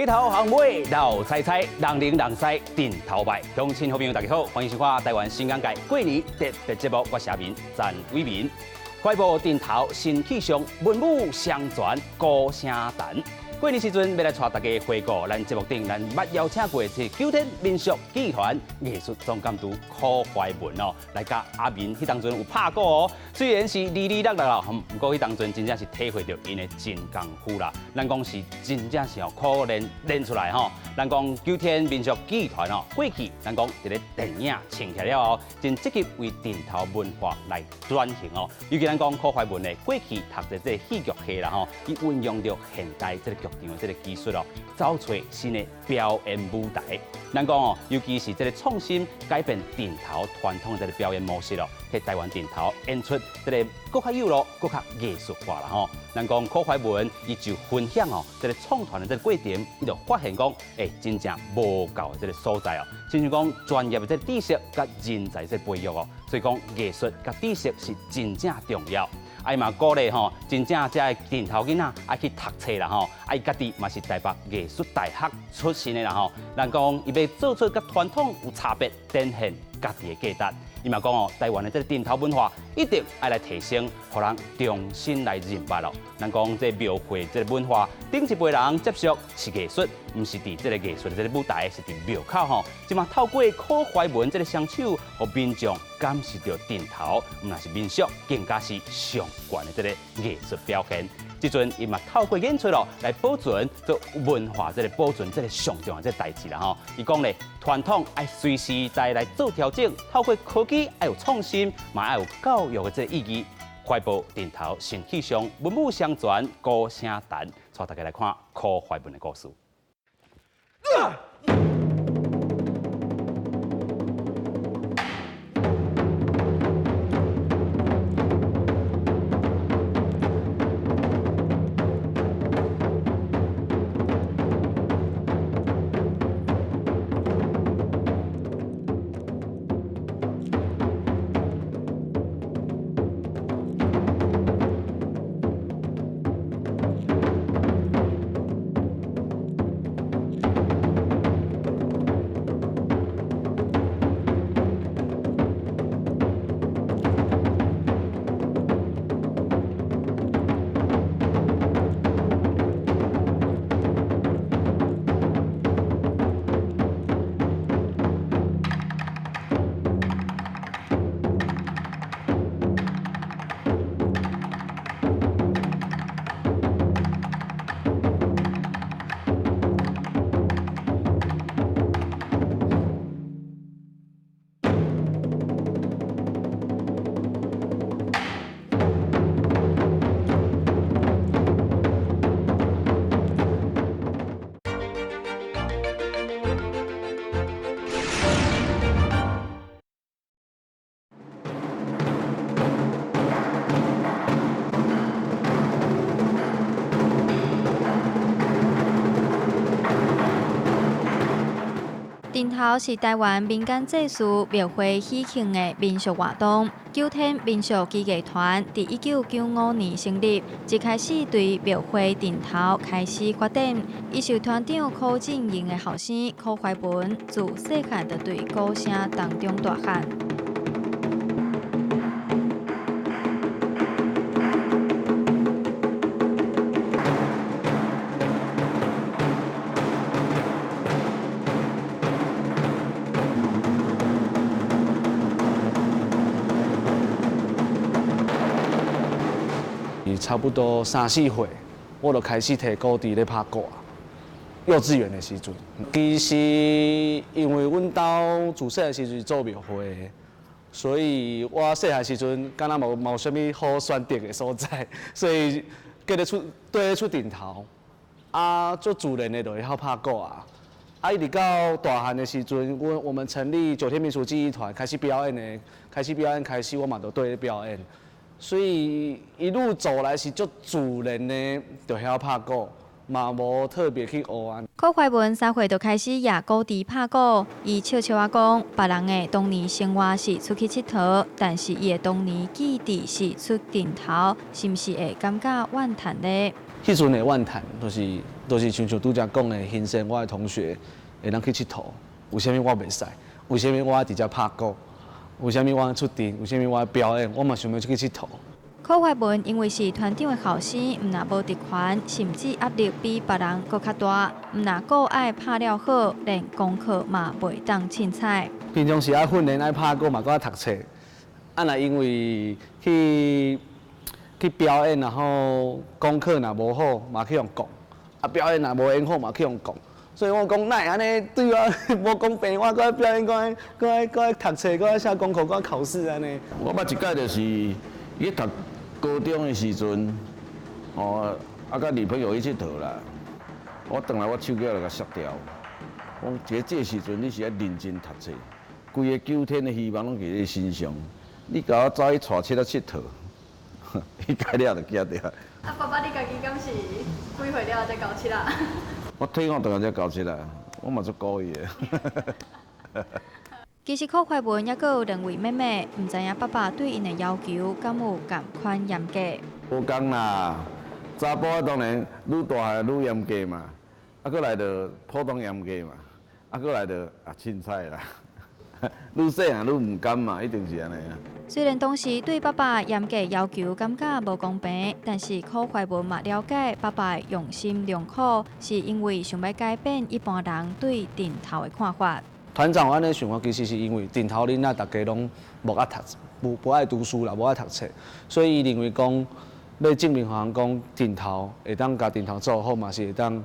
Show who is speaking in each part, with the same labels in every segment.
Speaker 1: 街頭巷尾老菜菜，人靈人西陣頭拜，鄉親好朋友大家好，歡迎收看台灣新港界過年特別節目，我是阿明陳偉民。懷抱陣頭新氣象，文武雙全鼓聲彈。過年時陣欲來帶大家回顧咱節目頂，咱捌邀請過是九天民俗劇團藝術總監督柯懷文哦，來佮阿明彼當陣有拍鼓哦。雖然是離離落落啦，毋過彼當陣真正是體會著𪜶的真功夫啦。咱講是真正是哦苦練練出來吼。咱講九天民俗劇團哦，過去咱講佇咧電影穿起了後，真積極為陣頭文化來轉型哦。尤其咱講柯懷文的過去讀冊這個戲劇系啦吼，伊運用著現代這個劇場的這個技術哦，走出新的表演舞台。咱講哦，尤其是這個創新改變陣頭傳統的這個表演模式哦，替台灣陣頭演出這個閣較有路、閣較藝術化啦吼。咱講柯懷文，伊就分享哦，這個創團的這個過程，伊就發現講，欸，真正無夠的這個所在哦，親像講專業的這個知識佮人才這個培育哦，所以講藝術佮知識是真正重要。啊，伊嘛鼓勵吼，真正這个陣頭囡仔愛去讀冊啦吼，啊，伊家己嘛是台北藝術大學出身的啦吼。人講伊欲做出佮傳統有差別，展現家己的價值。伊嘛講哦，台灣的這個陣頭文化一定愛來提升，予人重新來認捌咯。人講這廟會這個文化，頂一輩人接觸是藝術，毋是佇這個藝術的這個舞台，是佇廟口吼。這馬透過柯懷文這個雙手，予民眾感受著陣頭，毋但是民俗，更加是上懸的這個藝術表現。這陣伊嘛透過演出咯，來保存做文化，這個保存這個上重要這個代誌啦吼。伊講咧，傳統愛隨時代來做調整，透過科技愛有創新，嘛愛有教育的這個意義。懷抱陣頭新氣象，文武雙全，鼓聲彈，帶大家來看柯懷文的故事。
Speaker 2: 陣頭是台灣民間祭祀廟會喜慶的民俗活動。九天民俗技藝團佇1995年成立，一開始對廟會陣頭開始發展。伊受團長柯進營的後生柯懷文，自細漢就對鼓聲當中大漢。
Speaker 3: 差不多三四歲，我就開始提鼓佇咧拍鼓啊。幼稚園的時陣，其實因為阮兜自細漢時陣做廟會的，所以我細漢時陣敢若無無啥物好選擇的所在，所以叫咧出綴咧出陣頭，啊，足自然的就會曉拍鼓啊。啊，一直到大漢的時陣，阮我們成立九天民俗技藝團，開始表演的，開始表演開始，我嘛就綴咧表演。所以一路走來是足自然的，就曉拍鼓，嘛無特別去學啊。
Speaker 2: 柯懷文3歲就開始攑鼓槌拍鼓，伊笑笑仔講，別人的童年生活是出去𨑨迌，但是伊的童年記憶是出陣頭，是毋是會感覺怨嘆呢？
Speaker 3: 彼陣的怨嘆，就是親像拄才講的，欣生我的同學會當去𨑨迌，為啥物我袂使？為啥物我愛佇遮拍鼓？為啥物我愛出陣？為啥物我愛表演？我嘛想欲出去𨑨迌。
Speaker 2: 柯懷文因為是團長的後生，毋若無職權，甚至壓力比別人閣較大。毋若鼓愛拍了好，連功課嘛袂當凊彩。
Speaker 3: 平常時愛訓練愛拍鼓嘛，閣愛讀冊。啊，若因為去表演，然後功課若無好，嘛去予講。啊，表演若無演好，嘛去予講。所以我講，哪會按呢對我無公平？我閣愛表演，閣愛閣愛閣愛讀冊，閣愛寫功課，閣愛考試按呢。
Speaker 4: 我捌一擺就是伊讀高中的時陣，哦，啊，佮女朋友去𨑨迌啦。我轉來我手機就共摔掉。我講這個時陣你是愛認真讀冊，規个九天的希望攏佇你身上。你共我走去帶七仔𨑨迌，伊改了就驚著。
Speaker 2: 啊，爸爸，你家己敢是幾歲了才交七仔？
Speaker 4: 我退伍轉來才交七仔，我嘛足古意的。
Speaker 2: 其實柯懷文猶閣有兩位妹妹，毋知影爸爸對𪜶的要求敢有仝款嚴格。
Speaker 4: 無仝啦，查埔仔當然愈大漢愈嚴格嘛，啊，閣來就普通嚴格嘛，啊，閣來就啊凊彩啦。愈細漢愈毋甘嘛，一定是按呢啊。
Speaker 2: 雖然當時對爸爸嚴格要求感覺無公平，但是柯懷文嘛了解爸爸用心良苦，是因為想欲改變一般人對陣頭的看法。
Speaker 3: 團長有按呢想法，其實是因為陣頭囡仔逐家攏無愛讀，無愛讀書啦，無愛讀冊，所以伊認為講欲證明予人講陣頭會當共陣頭做好嘛，是會當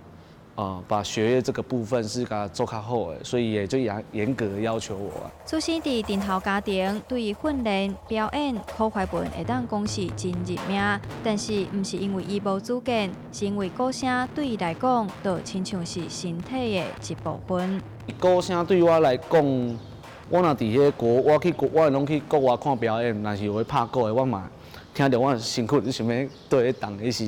Speaker 3: 把學業這個部分是共做較好的，所以會最嚴格的要求我啊。
Speaker 2: 出生佇陣頭家庭，對於訓練表演，柯懷文會當講是真認命，但是毋是因為伊無主見，是因為鼓聲對伊來講，就親像是身體的一部分。
Speaker 3: 鼓聲對我來講，我若佇彼個國，我去國，我攏去國外看表演，若是有咧拍鼓的，我嘛聽著我身軀就想欲綴咧動，彼是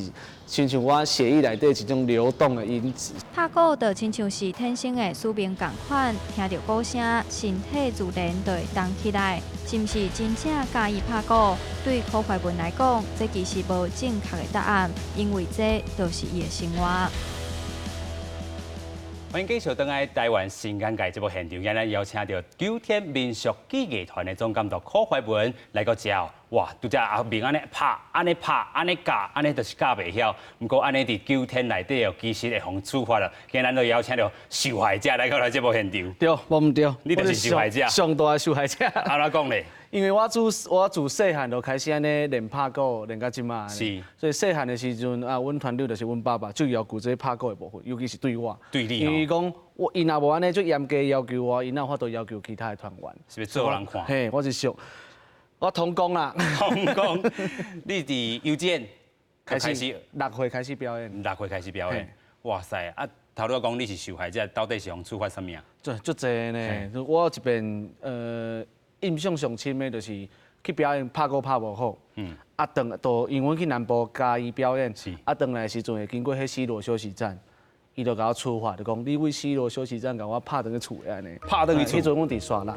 Speaker 3: 親像我血液內底一種流動的因子。
Speaker 2: 拍鼓就親像是天生的使命仝款，聽著鼓聲，身體自然就會動起來。是毋是真正佮意拍鼓？對柯懷文來講，這其實無正確的答案，因為這就是伊的生活。
Speaker 1: 歡迎繼續轉來台灣新眼界節目現場，今日邀請著九天民俗技藝團的總監督柯懷文來到遮。哇，拄才阿明按呢拍，按呢拍，按呢教，按呢就是教袂曉。毋過按呢佇九天內底哦，其實會予處罰啦。今日咱就邀請著受害者來到來節目現場。
Speaker 3: 對，無毋對，
Speaker 1: 你就是受害者。
Speaker 3: 上大的受害者。
Speaker 1: 按怎講咧？
Speaker 3: 因為我自細漢就開始按呢練拍鼓，練到這馬。所以細漢的時陣啊，阮團長就是阮爸爸，最要求這拍鼓的部分，尤其是對我。
Speaker 1: 對你。
Speaker 3: 因為講我伊若無按呢足嚴格要求我，伊哪有法度要求其他的團員？
Speaker 1: 是欲做予人看？
Speaker 3: 嘿，我是想。我通講啦，
Speaker 1: 通講，你佇幼稚園
Speaker 3: 開始6歲開始表演，6
Speaker 1: 歲開始表演，哇塞！啊，頭拄仔講你是受害者，到底是予處罰啥物啊？
Speaker 3: 足足濟呢，我一遍印象上深的就是去表演拍鼓拍無好，啊，轉到因為阮去南部嘉義表演，啊，轉來的時陣會經過彼西螺休息站。伊就共我處罰，就講你為西螺休息站共我拍轉去厝的按呢。
Speaker 1: 拍轉去厝。
Speaker 3: 彼陣阮佇沙鹿。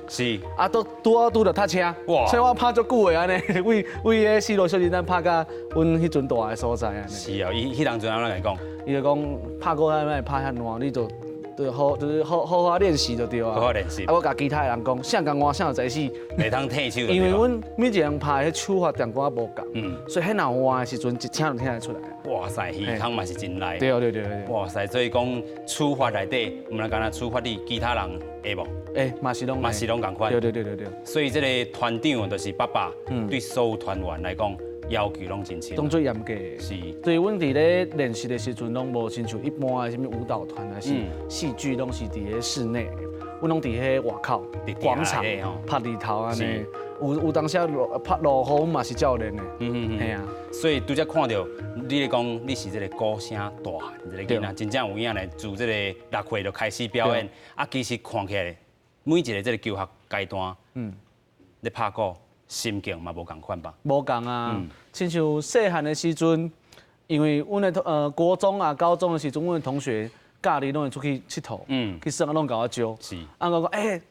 Speaker 3: 啊，都拄好拄著塞車。哇！所以我拍足久的按呢，為為彼西螺休息站拍到阮彼陣蹛的所在按呢。
Speaker 1: 是哦，伊彼當陣按怎來講？
Speaker 3: 伊就講拍鼓按呢拍遐爛，你就就好，就是好好好練習就對啊。
Speaker 1: 好好練習。
Speaker 3: 啊，我共其他的人講，啥共換啥就知死。
Speaker 1: 袂通退手。
Speaker 3: 因為阮每一個人拍的彼手法淡薄仔無仝，所以彼若換的時陣，一聽就聽得出來。
Speaker 1: 哇塞，耳空嘛是真利。
Speaker 3: 對對對對。
Speaker 1: 哇塞，所以講處罰內底，毋但干焦處罰你，其他人會無？
Speaker 3: 會，嘛是攏
Speaker 1: 嘛是攏仝款。
Speaker 3: 對對對對對。
Speaker 1: 所以這個團長就是爸爸，對所有團員來講，要求攏真深。
Speaker 3: 攏最嚴格。
Speaker 1: 是。
Speaker 3: 所以阮佇咧練習的時陣，攏無親像一般的啥物舞蹈團，還是戲劇，攏是佇咧室內，阮攏佇彼外口廣場拍日頭按呢。有當時落拍落雨，阮嘛是照練的。嘿啊。
Speaker 1: 所以拄才看著你咧講，你是這個鼓聲大漢這個囡仔，真正有影咧，自這個6歲就開始表演。啊，其實看起來每一個這個求學階段，咧拍鼓心境嘛無仝款吧？
Speaker 3: 無仝啊，親像細漢的時陣，因為阮的國中啊、高中的時陣，阮的同學假日攏會出去𨑨迌，去耍攏共我招。啊，我講，欸，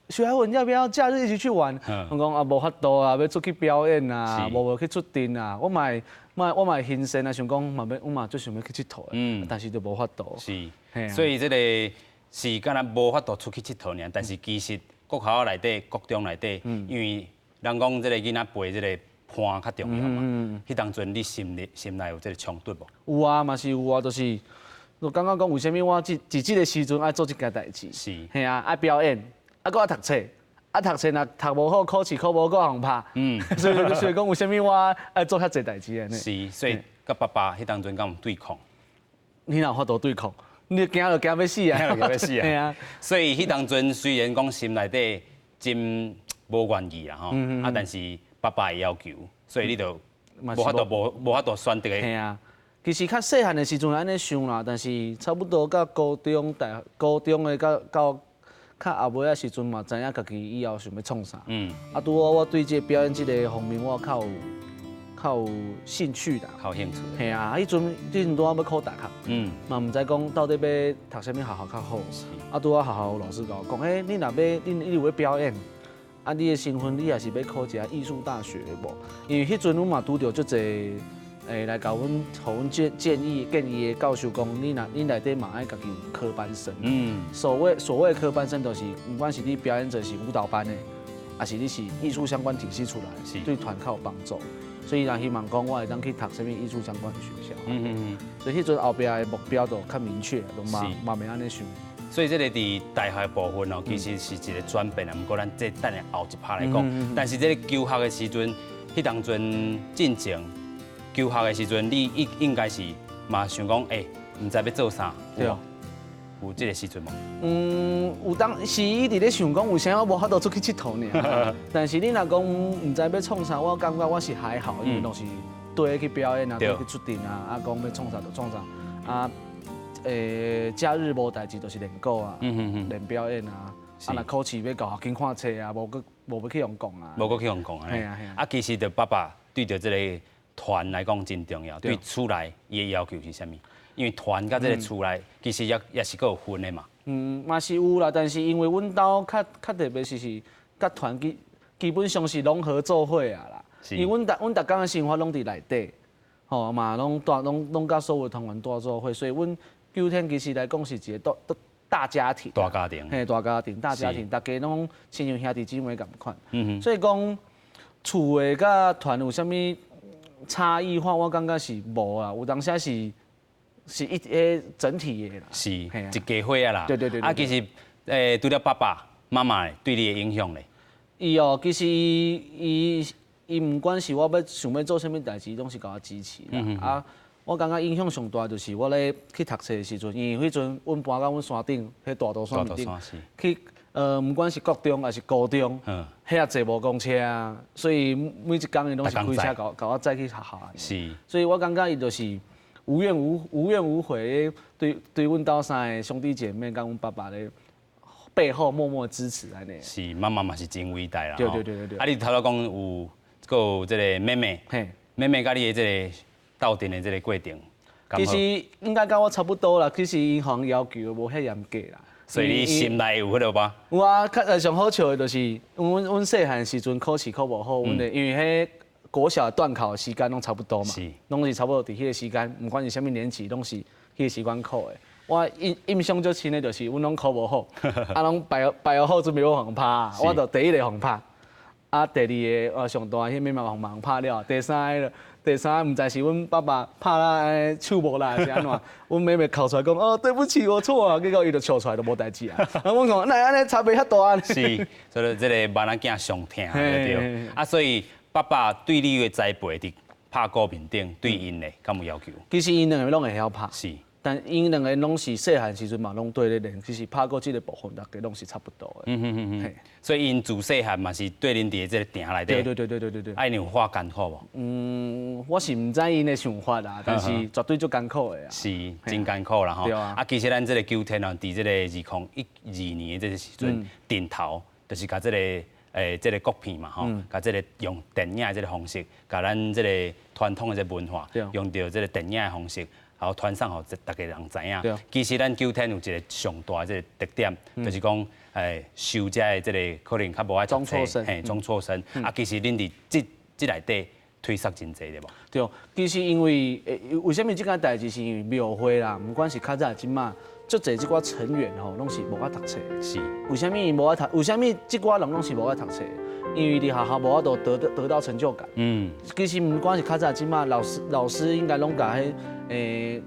Speaker 3: 徐海文要不要假日一起去玩？我講啊，無法度啊，欲出去表演啊，無去出陣啊。我嘛會興奮啊，想講嘛欲，我嘛足想欲去𨑨迌的，但是就無法度。
Speaker 1: 所以這個是敢若無法度出去𨑨迌爾，但是其實國校內底、國中內底，因為人講這個囡仔陪這個伴較重要嘛。彼當陣你心裡心內有這個衝突無？
Speaker 3: 有啊，嘛是有啊，就是我感覺講為啥物我這佇這個時陣愛做這件代誌？嘿啊，愛表演，啊，閣愛讀冊，啊，讀冊若讀無好，考試考無好，閣予人拍。所以講為啥物我愛做遐濟代誌按呢？
Speaker 1: 是，所以佮爸爸彼當陣敢有對抗？
Speaker 3: 你哪有法度對抗？你驚就驚欲死啊！
Speaker 1: 驚就驚欲死啊！
Speaker 3: 嘿啊！
Speaker 1: 所以彼當陣雖然講心內底真無願意啦吼，啊，但是爸爸的要求，所以你就無法度選擇。
Speaker 3: 嘿啊，其實較細漢的時陣按呢想啦，但是差不多到高中、大高中的到到較後尾仔時陣嘛，知影家己以後想欲創啥。啊，拄好我對這個表演這個方面，我較有興趣啦。
Speaker 1: 較有興趣。
Speaker 3: 嘿啊，彼陣拄好欲考大學，嘛毋知講到底欲讀啥物學校較好。啊，拄好學校老師共我講，欸，你若欲你有欲表演，啊，你的身份你也是欲考一下藝術大學無？因為彼陣阮嘛拄著足濟，來共阮，予阮建議的教授講，你若你內底嘛愛家己有科班生。所謂科班生，就是毋管是你表演者是舞蹈班的，抑是你是藝術相關體系出來，對團較有幫助。所以伊希望講我會當去讀啥物藝術相關的學校。所以彼陣後壁的目標就較明確，就嘛袂按呢想。
Speaker 1: 所以這個佇大學的部分哦，其實是一個轉變啊。毋過咱這等下後一趴來講。但是這個求學的時陣，彼當陣進前求學的時陣，你應該是嘛想講，欸，毋知欲做啥？
Speaker 3: 對。
Speaker 1: 有這個時陣無？
Speaker 3: 嗯，有當時一直咧想講，為啥我無法度出去𨑨迌爾？但是你若講毋知欲創啥，我感覺我是還好，因為攏是綴去表演啊，綴去出陣啊，啊，講欲創啥就創啥啊。假日無代誌就是練鼓啊，練表演啊。啊，若考試欲到緊看冊啊，無閣無欲去予人講啊。
Speaker 1: 無閣去予人講啊。
Speaker 3: 係啊係啊。
Speaker 1: 啊，其實著爸爸對著這個團來講真重要，對厝內伊的要求是啥物？因為團佮這個厝內其實也是閣有分的嘛。
Speaker 3: 嗯，嘛是有啦，但是因為阮兜較特別是佮團基本上是攏合做伙啊啦。因為阮逐工的生活攏佇內底，吼嘛攏蹛攏攏佮所有團員蹛做伙，所以阮九天其實來講是一個大家庭。
Speaker 1: 大家庭。
Speaker 3: 嘿，大家庭，大家庭，大家攏親像兄弟姊妹仝款。所以講厝的佮團有啥物差異化，我感覺是無啦。有當時是一個整體的啦。
Speaker 1: 是一家伙啊啦。
Speaker 3: 對對對。
Speaker 1: 啊，其實除了爸爸媽媽對你的影響咧？
Speaker 3: 伊哦，其實伊毋管是我欲想欲做啥物代誌，攏是共我支持啦。啊，我感覺影響上大就是我咧去讀冊的時陣，因為彼陣阮搬到阮山頂，彼大肚山頂，去毋管是國中抑是高中，遐坐無公車啊，所以每一工伊攏是開車共我載去學校。所以我感覺伊就是無怨無悔對阮兜三个兄弟姐妹佮阮爸爸咧背後默默支持按呢。
Speaker 1: 是，媽媽嘛是真偉大啦。
Speaker 3: 對對對對對。
Speaker 1: 啊，你頭拄講有閣有這個妹妹，妹妹佮你的這個鬥陣的這個過程，
Speaker 3: 其實應該佮我差不多啦，其實伊予人要求無遐嚴格啦。
Speaker 1: 所以你心內有彼個吧？
Speaker 3: 有啊，較上好笑的就是，阮細漢時陣考試考無好，阮的因為彼國小段考的時間攏差不多嘛，攏是差不多佇彼個時間，毋管是啥物年級，攏是彼個時間考的。我印象最深的就是，阮攏考無好，啊，攏排好準備欲予人拍，我就第一個予人拍，啊，第二個上大彼妹妹嘛予人拍了，第三個毋知是阮爸爸拍甲手無力是按怎，阮妹妹哭出來講，哦，對不起，我錯啊，結果伊就笑出來就無代誌啊。啊，阮講，哪會按呢差別遐大呢？
Speaker 1: 是，所以這個萬仔囝上疼對。啊，所以爸爸對你的栽培佇拍鼓面頂，對𪜶咧敢有要求？
Speaker 3: 其實𪜶兩個攏會曉拍。但𪜶兩個攏是細漢時陣嘛，攏綴咧練，其實拍鼓這個部分，大家攏是差不多的。
Speaker 1: 所以𪜶自細漢嘛是綴恁佇這個埕內底。
Speaker 3: 對對對對對對對。
Speaker 1: 啊，𪜶有話艱苦無？
Speaker 3: 嗯，我是毋知𪜶的想法啦，但是絕對足艱苦的啊。
Speaker 1: 是，真艱苦啦吼。
Speaker 3: 對啊。
Speaker 1: 啊，其實咱這個九天哦，佇這個2012年的這個時陣，陣頭就是共這個這個國片嘛吼，共這個用電影的這個方式，共咱這個傳統的這個文化，用著這個電影的方式。好團送予逐家人知影。其實咱九天有一個上大這個特點，就是講收遮的這個可能較無愛讀冊，嘿，中輟生。啊，其實恁佇這這內底推捒真濟對無？
Speaker 3: 對，其實因為為啥物這件代誌是因為廟會啦，毋管是較早這馬，足濟這寡成員吼，攏是無愛讀冊。為啥物無愛讀？為啥物這寡人攏是無愛讀冊？因為佇學校無法度得到成就感。其實毋管是較早這馬，老師應該攏共彼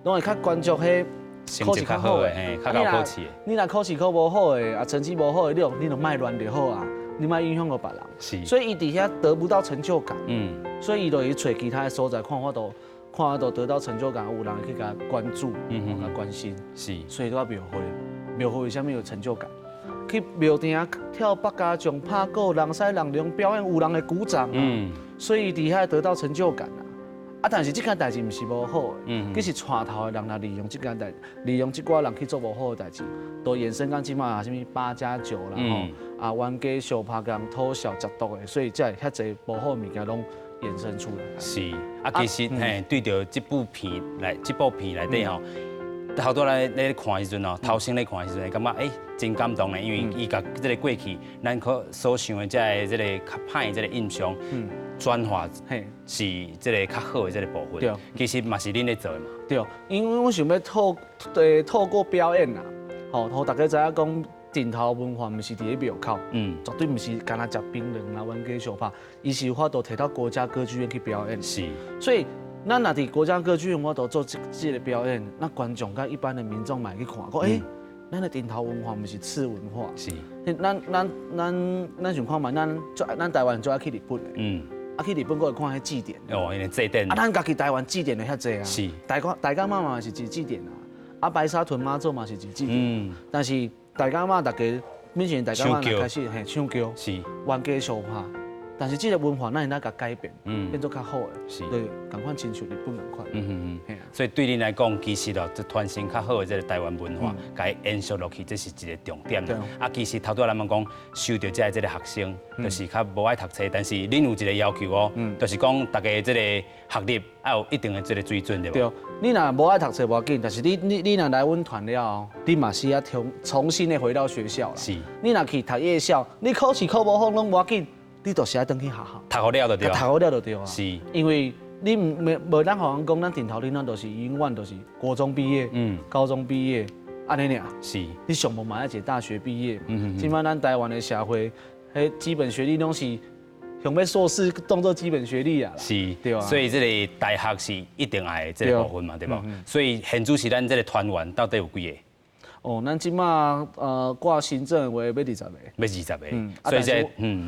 Speaker 3: 攏會較關注彼
Speaker 1: 成績較好的，嘿，較𠢕考試。
Speaker 3: 你若考試考無好的，啊成績無好的，你就莫亂就好啊，你莫影響到別人。所以伊佇遐得不到成就感。所以伊就會去揣其他的所在，看法度得到成就感，有人去共關注，共關心。所以都廟會，廟會為啥物有成就感？去廟埕跳八家將、拍鼓、人師人龍表演，有人會鼓掌。所以佇遐得到成就感啊。啊，但是這件代誌毋是無好的，其實帶頭的人若利用這件代，利用這寡人去做無好的代誌，都衍生到這馬啥物八加九啦吼，啊冤家相拍共討笑食毒的，所以才會遐濟無好的物件攏衍生出來。
Speaker 1: 是，啊，其實嘿，對著這部片來，這部片內底吼，頭拄仔咧看的時陣哦，頭先咧看的時陣，會感覺欸真感動的，因為伊共這個過去咱可所想的這個這個較歹的這個印象，轉化是這個較好的這個部分。其實嘛是恁咧做的嘛。
Speaker 3: 對，因為我想欲透過表演啦，吼，予大家知影講陣頭文化毋是佇咧廟口，絕對毋是干焦食檳榔啦、冤家相拍，伊是有法度提到國家歌劇院去表演。所以咱若佇國家歌劇院，我都做這個表演，那觀眾佮一般的民眾嘛會去看，講欸，咱的陣頭文化毋是次文化。咱想看覓，咱台灣最愛去日本的。啊，去日本閣會看彼祭典。
Speaker 1: 哦，因為祭典。
Speaker 3: 啊，咱家己台灣祭典就遐濟啊。大甲大甲媽嘛是一個祭典啊，啊，白沙屯媽祖嘛是一個祭典。但是大甲媽逐家，每一年大甲媽開始嘿搶轎，冤家相拍。但是這個文化，咱會當共改變，變做較好的，對，仝款親像日本仝款。
Speaker 1: 所以對恁來講，其實哦，這傳承較好的這個台灣文化，共伊延續落去，這是一個重點。啊，其實頭拄仔咱們講，收著這個這個學生，就是較無愛讀冊，但是恁有一個要求哦，就是講逐家這個學歷愛有一定的這個水準，對無？
Speaker 3: 對，你若無愛讀冊無要緊，但是你若來阮團了後，你嘛是愛重新的回到學校啦。你若去讀夜校，你考試考無好攏無要緊。你就是愛轉去學校，
Speaker 1: 讀好了就對。
Speaker 3: 讀好了就對啊。因為你毋無無咱予人講，咱陣頭囡仔就是永遠就是國中畢業，高中畢業，按呢爾。你上無嘛愛一個大學畢業。這擺咱台灣的社會，彼基本學歷攏是想欲碩士當做基本學歷啊。對啊。
Speaker 1: 所以這個大學是一定愛的這個部分嘛，對無？所以現主時咱這個團員到底有幾個？
Speaker 3: 哦，咱這馬掛行政的話欲20個，
Speaker 1: 欲20個，所以這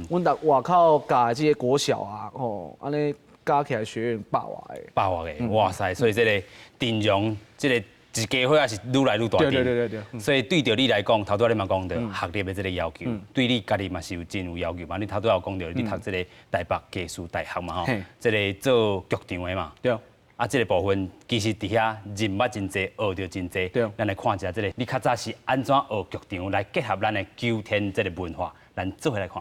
Speaker 3: 阮逐外口教的這個國小啊，吼，按呢加起來學員百外個，
Speaker 1: 百外個，哇塞！所以這個陣容，這個一家伙也是愈來愈大。所以對著你來講，頭拄仔你嘛講著學歷的這個要求，對你家己嘛是有真有要求嘛。你頭拄仔有講著，你讀這個台北藝術大學嘛吼，這個做劇場的嘛。啊，這個部分其實佇遐人脈真濟，學著真濟。咱來看一下這個，你較早是按怎學劇場來結合咱的九天這個文化，咱做伙來看。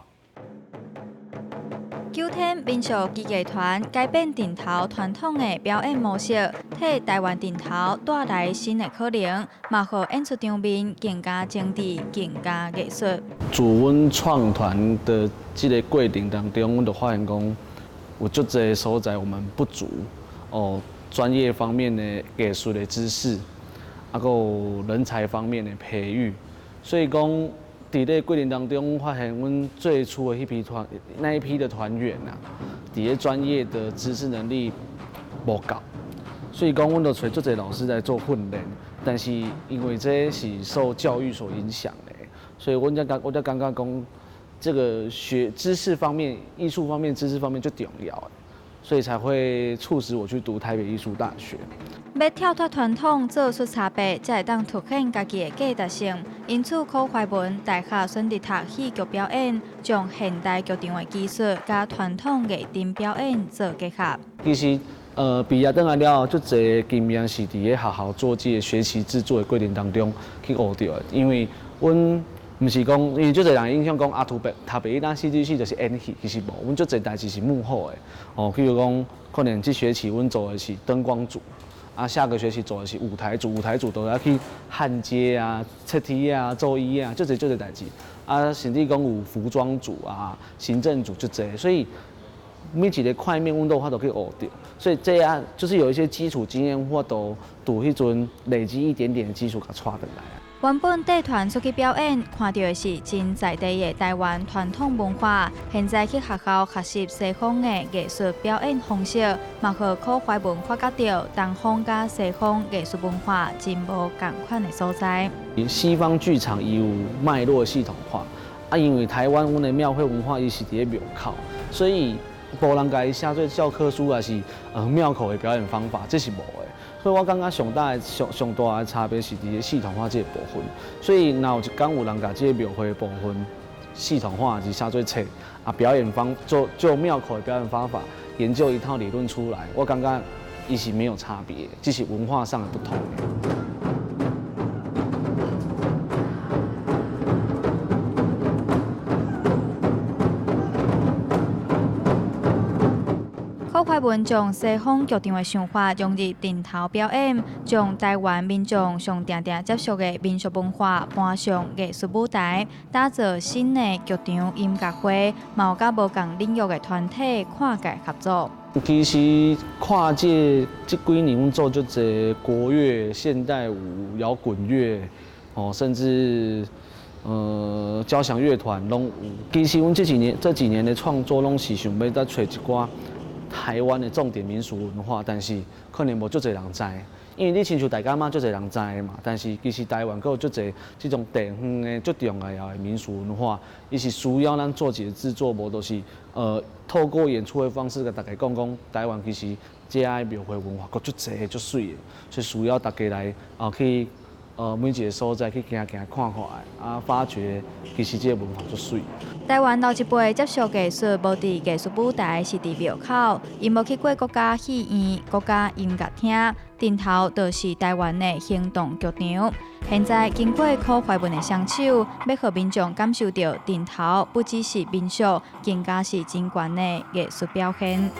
Speaker 2: 九天民俗技藝團改變陣頭傳統的表演模式，替台灣陣頭帶來新的可能，嘛予演出場面更加精緻、更加藝術。
Speaker 3: 自阮創團的這個過程當中，阮就發現講，有足濟所在我們不足哦。專業方面的藝術的知識，啊，閣有人才方面的培育，所以講，佇咧過程當中，發現阮最初的彼批團，那一批的團員啊，佇咧專業的知識能力無夠，所以講，阮就揣足濟老師來做訓練，但是因為這是受教育所影響的，所以阮才感覺講，這個學知識方面、藝術方面、知識方面最重要的。所以才會促使我去讀台北藝術大學。
Speaker 2: 欲跳脫傳統，做出差別，才會當凸顯家己的價值性。因此，柯懷文大學選擇讀戲劇表演，將現代劇場的技術佮傳統藝陣表演做結合。
Speaker 3: 其實，畢業轉來了後，足濟經驗是佇咧學校做這個學習製作的過程當中去學著的。因為阮毋是講，因為足濟人印象講啊，讀北藝大戲劇系就是演戲，其實無，阮足濟代誌是幕後的。哦，譬如講，可能這學期阮做的是燈光組，啊，下個學期做的是舞台組，舞台組都要去焊接啊、切鐵啊、做椅啊，足濟足濟代誌。啊，甚至講有服裝組啊、行政組足濟，所以每一个塊面阮都有法度去學著。所以這樣就是有一些基礎經驗，我都佇彼陣累積一點點的基礎，共帶轉來。
Speaker 2: 原本帶團出去表演，看著的是真在地的台灣傳統文化。現在去學校學習西方的藝術表演方式，嘛予柯懷文發覺著東方佮西方藝術文化真無仝款的所在。
Speaker 3: 西方劇場伊有脈絡系統化，啊，因為台灣阮的廟會文化伊是佇咧廟口，所以無人共伊寫做教科書，抑是廟口的表演方法，這是無的。所以我感覺上大的上上大的差別是佇咧系統化這個部分。所以若有一天有人共這個廟會的部分系統化，是寫做冊啊，表演方做做廟口的表演方法，研究一套理論出來，我感覺伊是沒有差別，只是文化上的不同。
Speaker 2: 柯懷文將西方劇場的想法融入陣頭表演，將台灣民眾上定定接觸的民俗文化搬上藝術舞台，打造新的劇場音樂會，嘛有佮無仝領域的團體跨界合作。
Speaker 3: 其實跨界這幾年，阮做足濟國樂、現代舞、搖滾樂，哦，甚至交響樂團攏有。其實阮這幾年的創作，攏是想欲再揣一寡台灣的重點民俗文化，但是可能無足濟人知，因為你親像大甲媽足濟人知嘛，但是其實台灣閣有足濟這種地方的足重要的民俗文化，伊是需要咱做一個製作，無就是透過演出的方式共大家講講台灣其實這个廟會文化閣足濟足媠的，所以需要大家來啊去每一個所在去行行看看啊，發掘其實這個文化足媠。
Speaker 2: 台灣老一輩接受藝術，無佇藝術舞台，是佇廟口，𪜶無去過國家戲院、國家音樂廳，陣頭就是台灣的行動劇場。現在經過柯懷文的雙手，欲予民眾感受著陣頭不只是民俗，更加是真懸的藝術表現。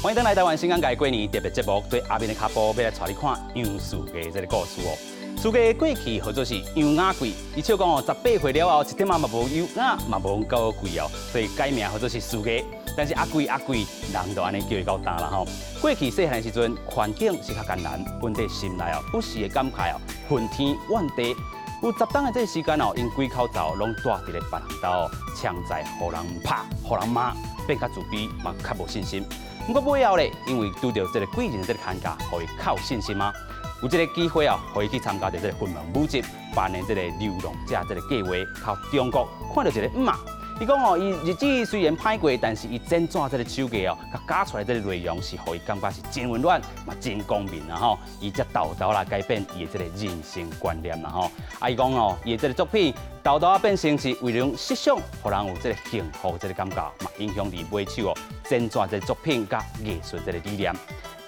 Speaker 1: 歡迎轉來台灣新港界過年特別節目，對阿明的跤步，欲來帶你看楊士藝這个故事哦。士藝過去號做是楊雅貴，伊笑講哦，18歲了後，一點仔嘛無優雅，嘛無夠貴哦，所以改名號做是士藝。但是阿貴阿貴，人就按呢叫伊到今啦吼。過去細漢的時陣，環境是較艱難，本底心內哦，不時會感慨哦，恨天怨地。有10冬的這个時間哦，𪜶規口罩攏蹛佇咧別人兜，常在予人拍，予人罵，變較自卑，嘛較無信心。毋過尾後咧，因為拄著這个貴人這个牽教，予伊較有信心啊。有這个機會啊，予伊去參加著這个雲門舞集，辦的這个流浪者這个計劃，到中國看著一个姆仔。伊講哦，伊日子雖然歹過，但是伊剪紙這个手藝哦，佮教出來這个內容是予伊感覺是真溫暖，嘛真光明啊吼。伊才沓沓來改變伊的這个人生觀念啦吼。啊，伊講哦，伊的這个作品沓沓變成是為了設想，予人有這个幸福這个感覺，嘛影響佇買手哦剪紙這个作品佮藝術這个理念。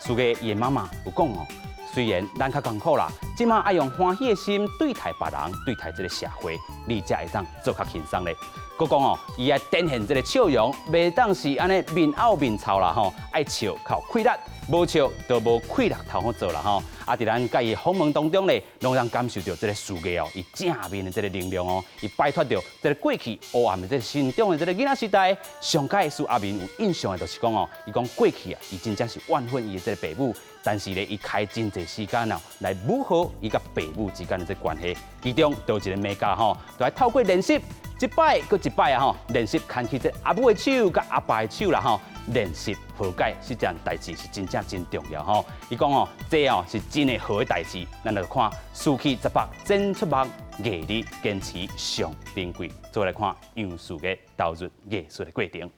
Speaker 1: 士藝伊的媽媽有講哦，雖然咱較艱苦啦，這馬愛用歡喜的心對待別人，對待這个社會，你才會當做較輕鬆咧。閣講哦，伊愛展現這个笑容，袂當是按呢面漚面臭啦吼，愛笑較有氣力，無笑就無氣力頭好做啦吼。啊，佇咱佮伊訪問當中咧，攏通感受著這个士藝哦，伊正面的這个能量哦，伊擺脫著這个過去黑暗的這个成長的這个囡仔時代，上蓋使阿明有印象的，就是講哦，伊講過去啊，伊真正是怨恨伊的這个爸母，但是咧，伊開真濟時間啊，來磨合伊佮爸母之間的這個關係，其中就有一個眉角吼，就愛透過練習。一擺閣一擺啊吼，練習牽起這阿母的手佮阿爸的手啦吼，練習和解這件代誌是真正真重要吼。伊講哦，這哦是真會好的代誌，咱來看輸去十目展出目，毅力堅持上珍貴。做來看楊士藝投入藝術的過程。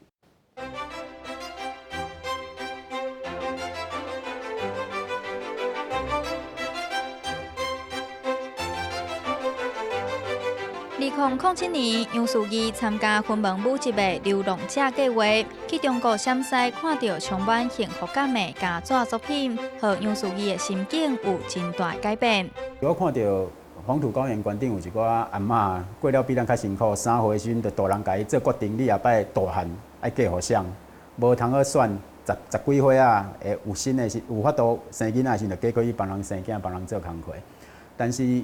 Speaker 2: 二2007年，楊樹義參加雲門舞集的流浪者計劃，去中國陝西看著充滿幸福感的膠紙作品，予楊樹義的心境有真大改變。
Speaker 5: 我看著黃土高原關頂有一寡阿嬤過了比咱較辛苦，3歲時陣就大人共伊做決定，你後擺大漢愛嫁予誰，無通好選，十幾歲仔，會有身的時有法度生囡仔的時陣，就嫁過去幫人生囝，幫人做工課。但是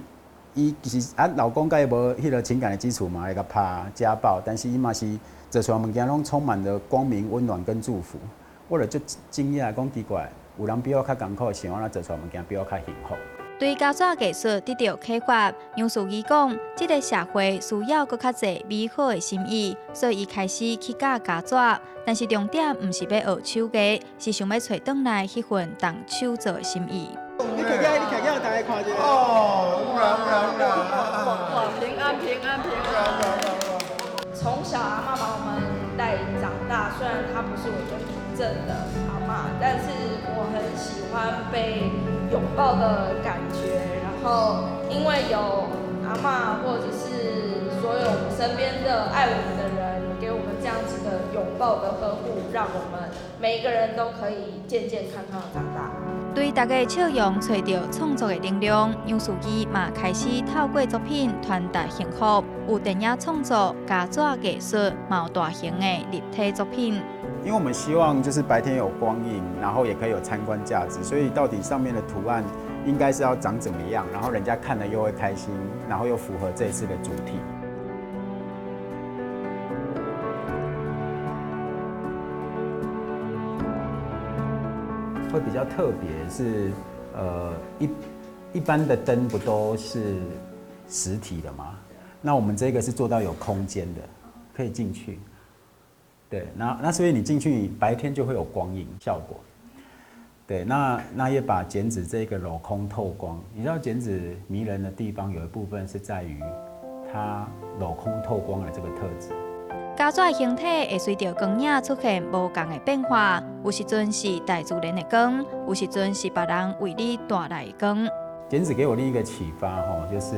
Speaker 5: 伊其實啊，老公佮伊無彼个情感的基礎嘛，會共拍家暴，但是伊嘛是做出來物件攏充滿著光明、溫暖跟祝福。我就足驚訝，講奇怪，有人比我較艱苦，想按怎做出來物件比我較幸福。
Speaker 2: 對膠紙藝術得著啟發，楊樹義講，這个社會需要閣較濟美好的心意，所以伊開始去教膠紙。但是重點毋是欲學手藝，是想欲揣轉來彼份動手做的心意。
Speaker 6: 你徛起來，你徛起來，大家看一下。
Speaker 7: 哦，有啦有啦有啦。
Speaker 8: 哇，平安平安平安。從小阿嬤把我們帶長大，雖然她不是我真正的阿嬤，但是我很喜歡被擁抱的感覺。然後因為有阿嬤或者是所有我們身邊的愛我們的人，給我們這樣子的擁抱的呵護，讓我們每一個人都可以健健康康的長大。
Speaker 2: 對大家笑容揣著創作的能量，楊樹義嘛開始透過作品傳達幸福。有電影創作、膠紙藝術，嘛有大型的立體作品。
Speaker 5: 因為我們希望就是白天有光影，然後也可以有參觀價值，所以到底上面的圖案應該是要長怎麼樣，然後人家看了又會開心，然後又符合這次的主題。會比較特別是，一般的燈不都是實體的嗎？那我們這個是做到有空間的，可以進去。對，那所以你進去白天就會有光影效果。對，那也把剪紙這個鏤空透光。你知道剪紙迷人的地方有一部分是在於它鏤空透光的這個特質。
Speaker 2: 膠紙形體會隨著光影出現無仝的變化，有時陣是大自然的光，有時陣是別人為你帶來的光。
Speaker 5: 剪紙給我另一個啟發，吼，就是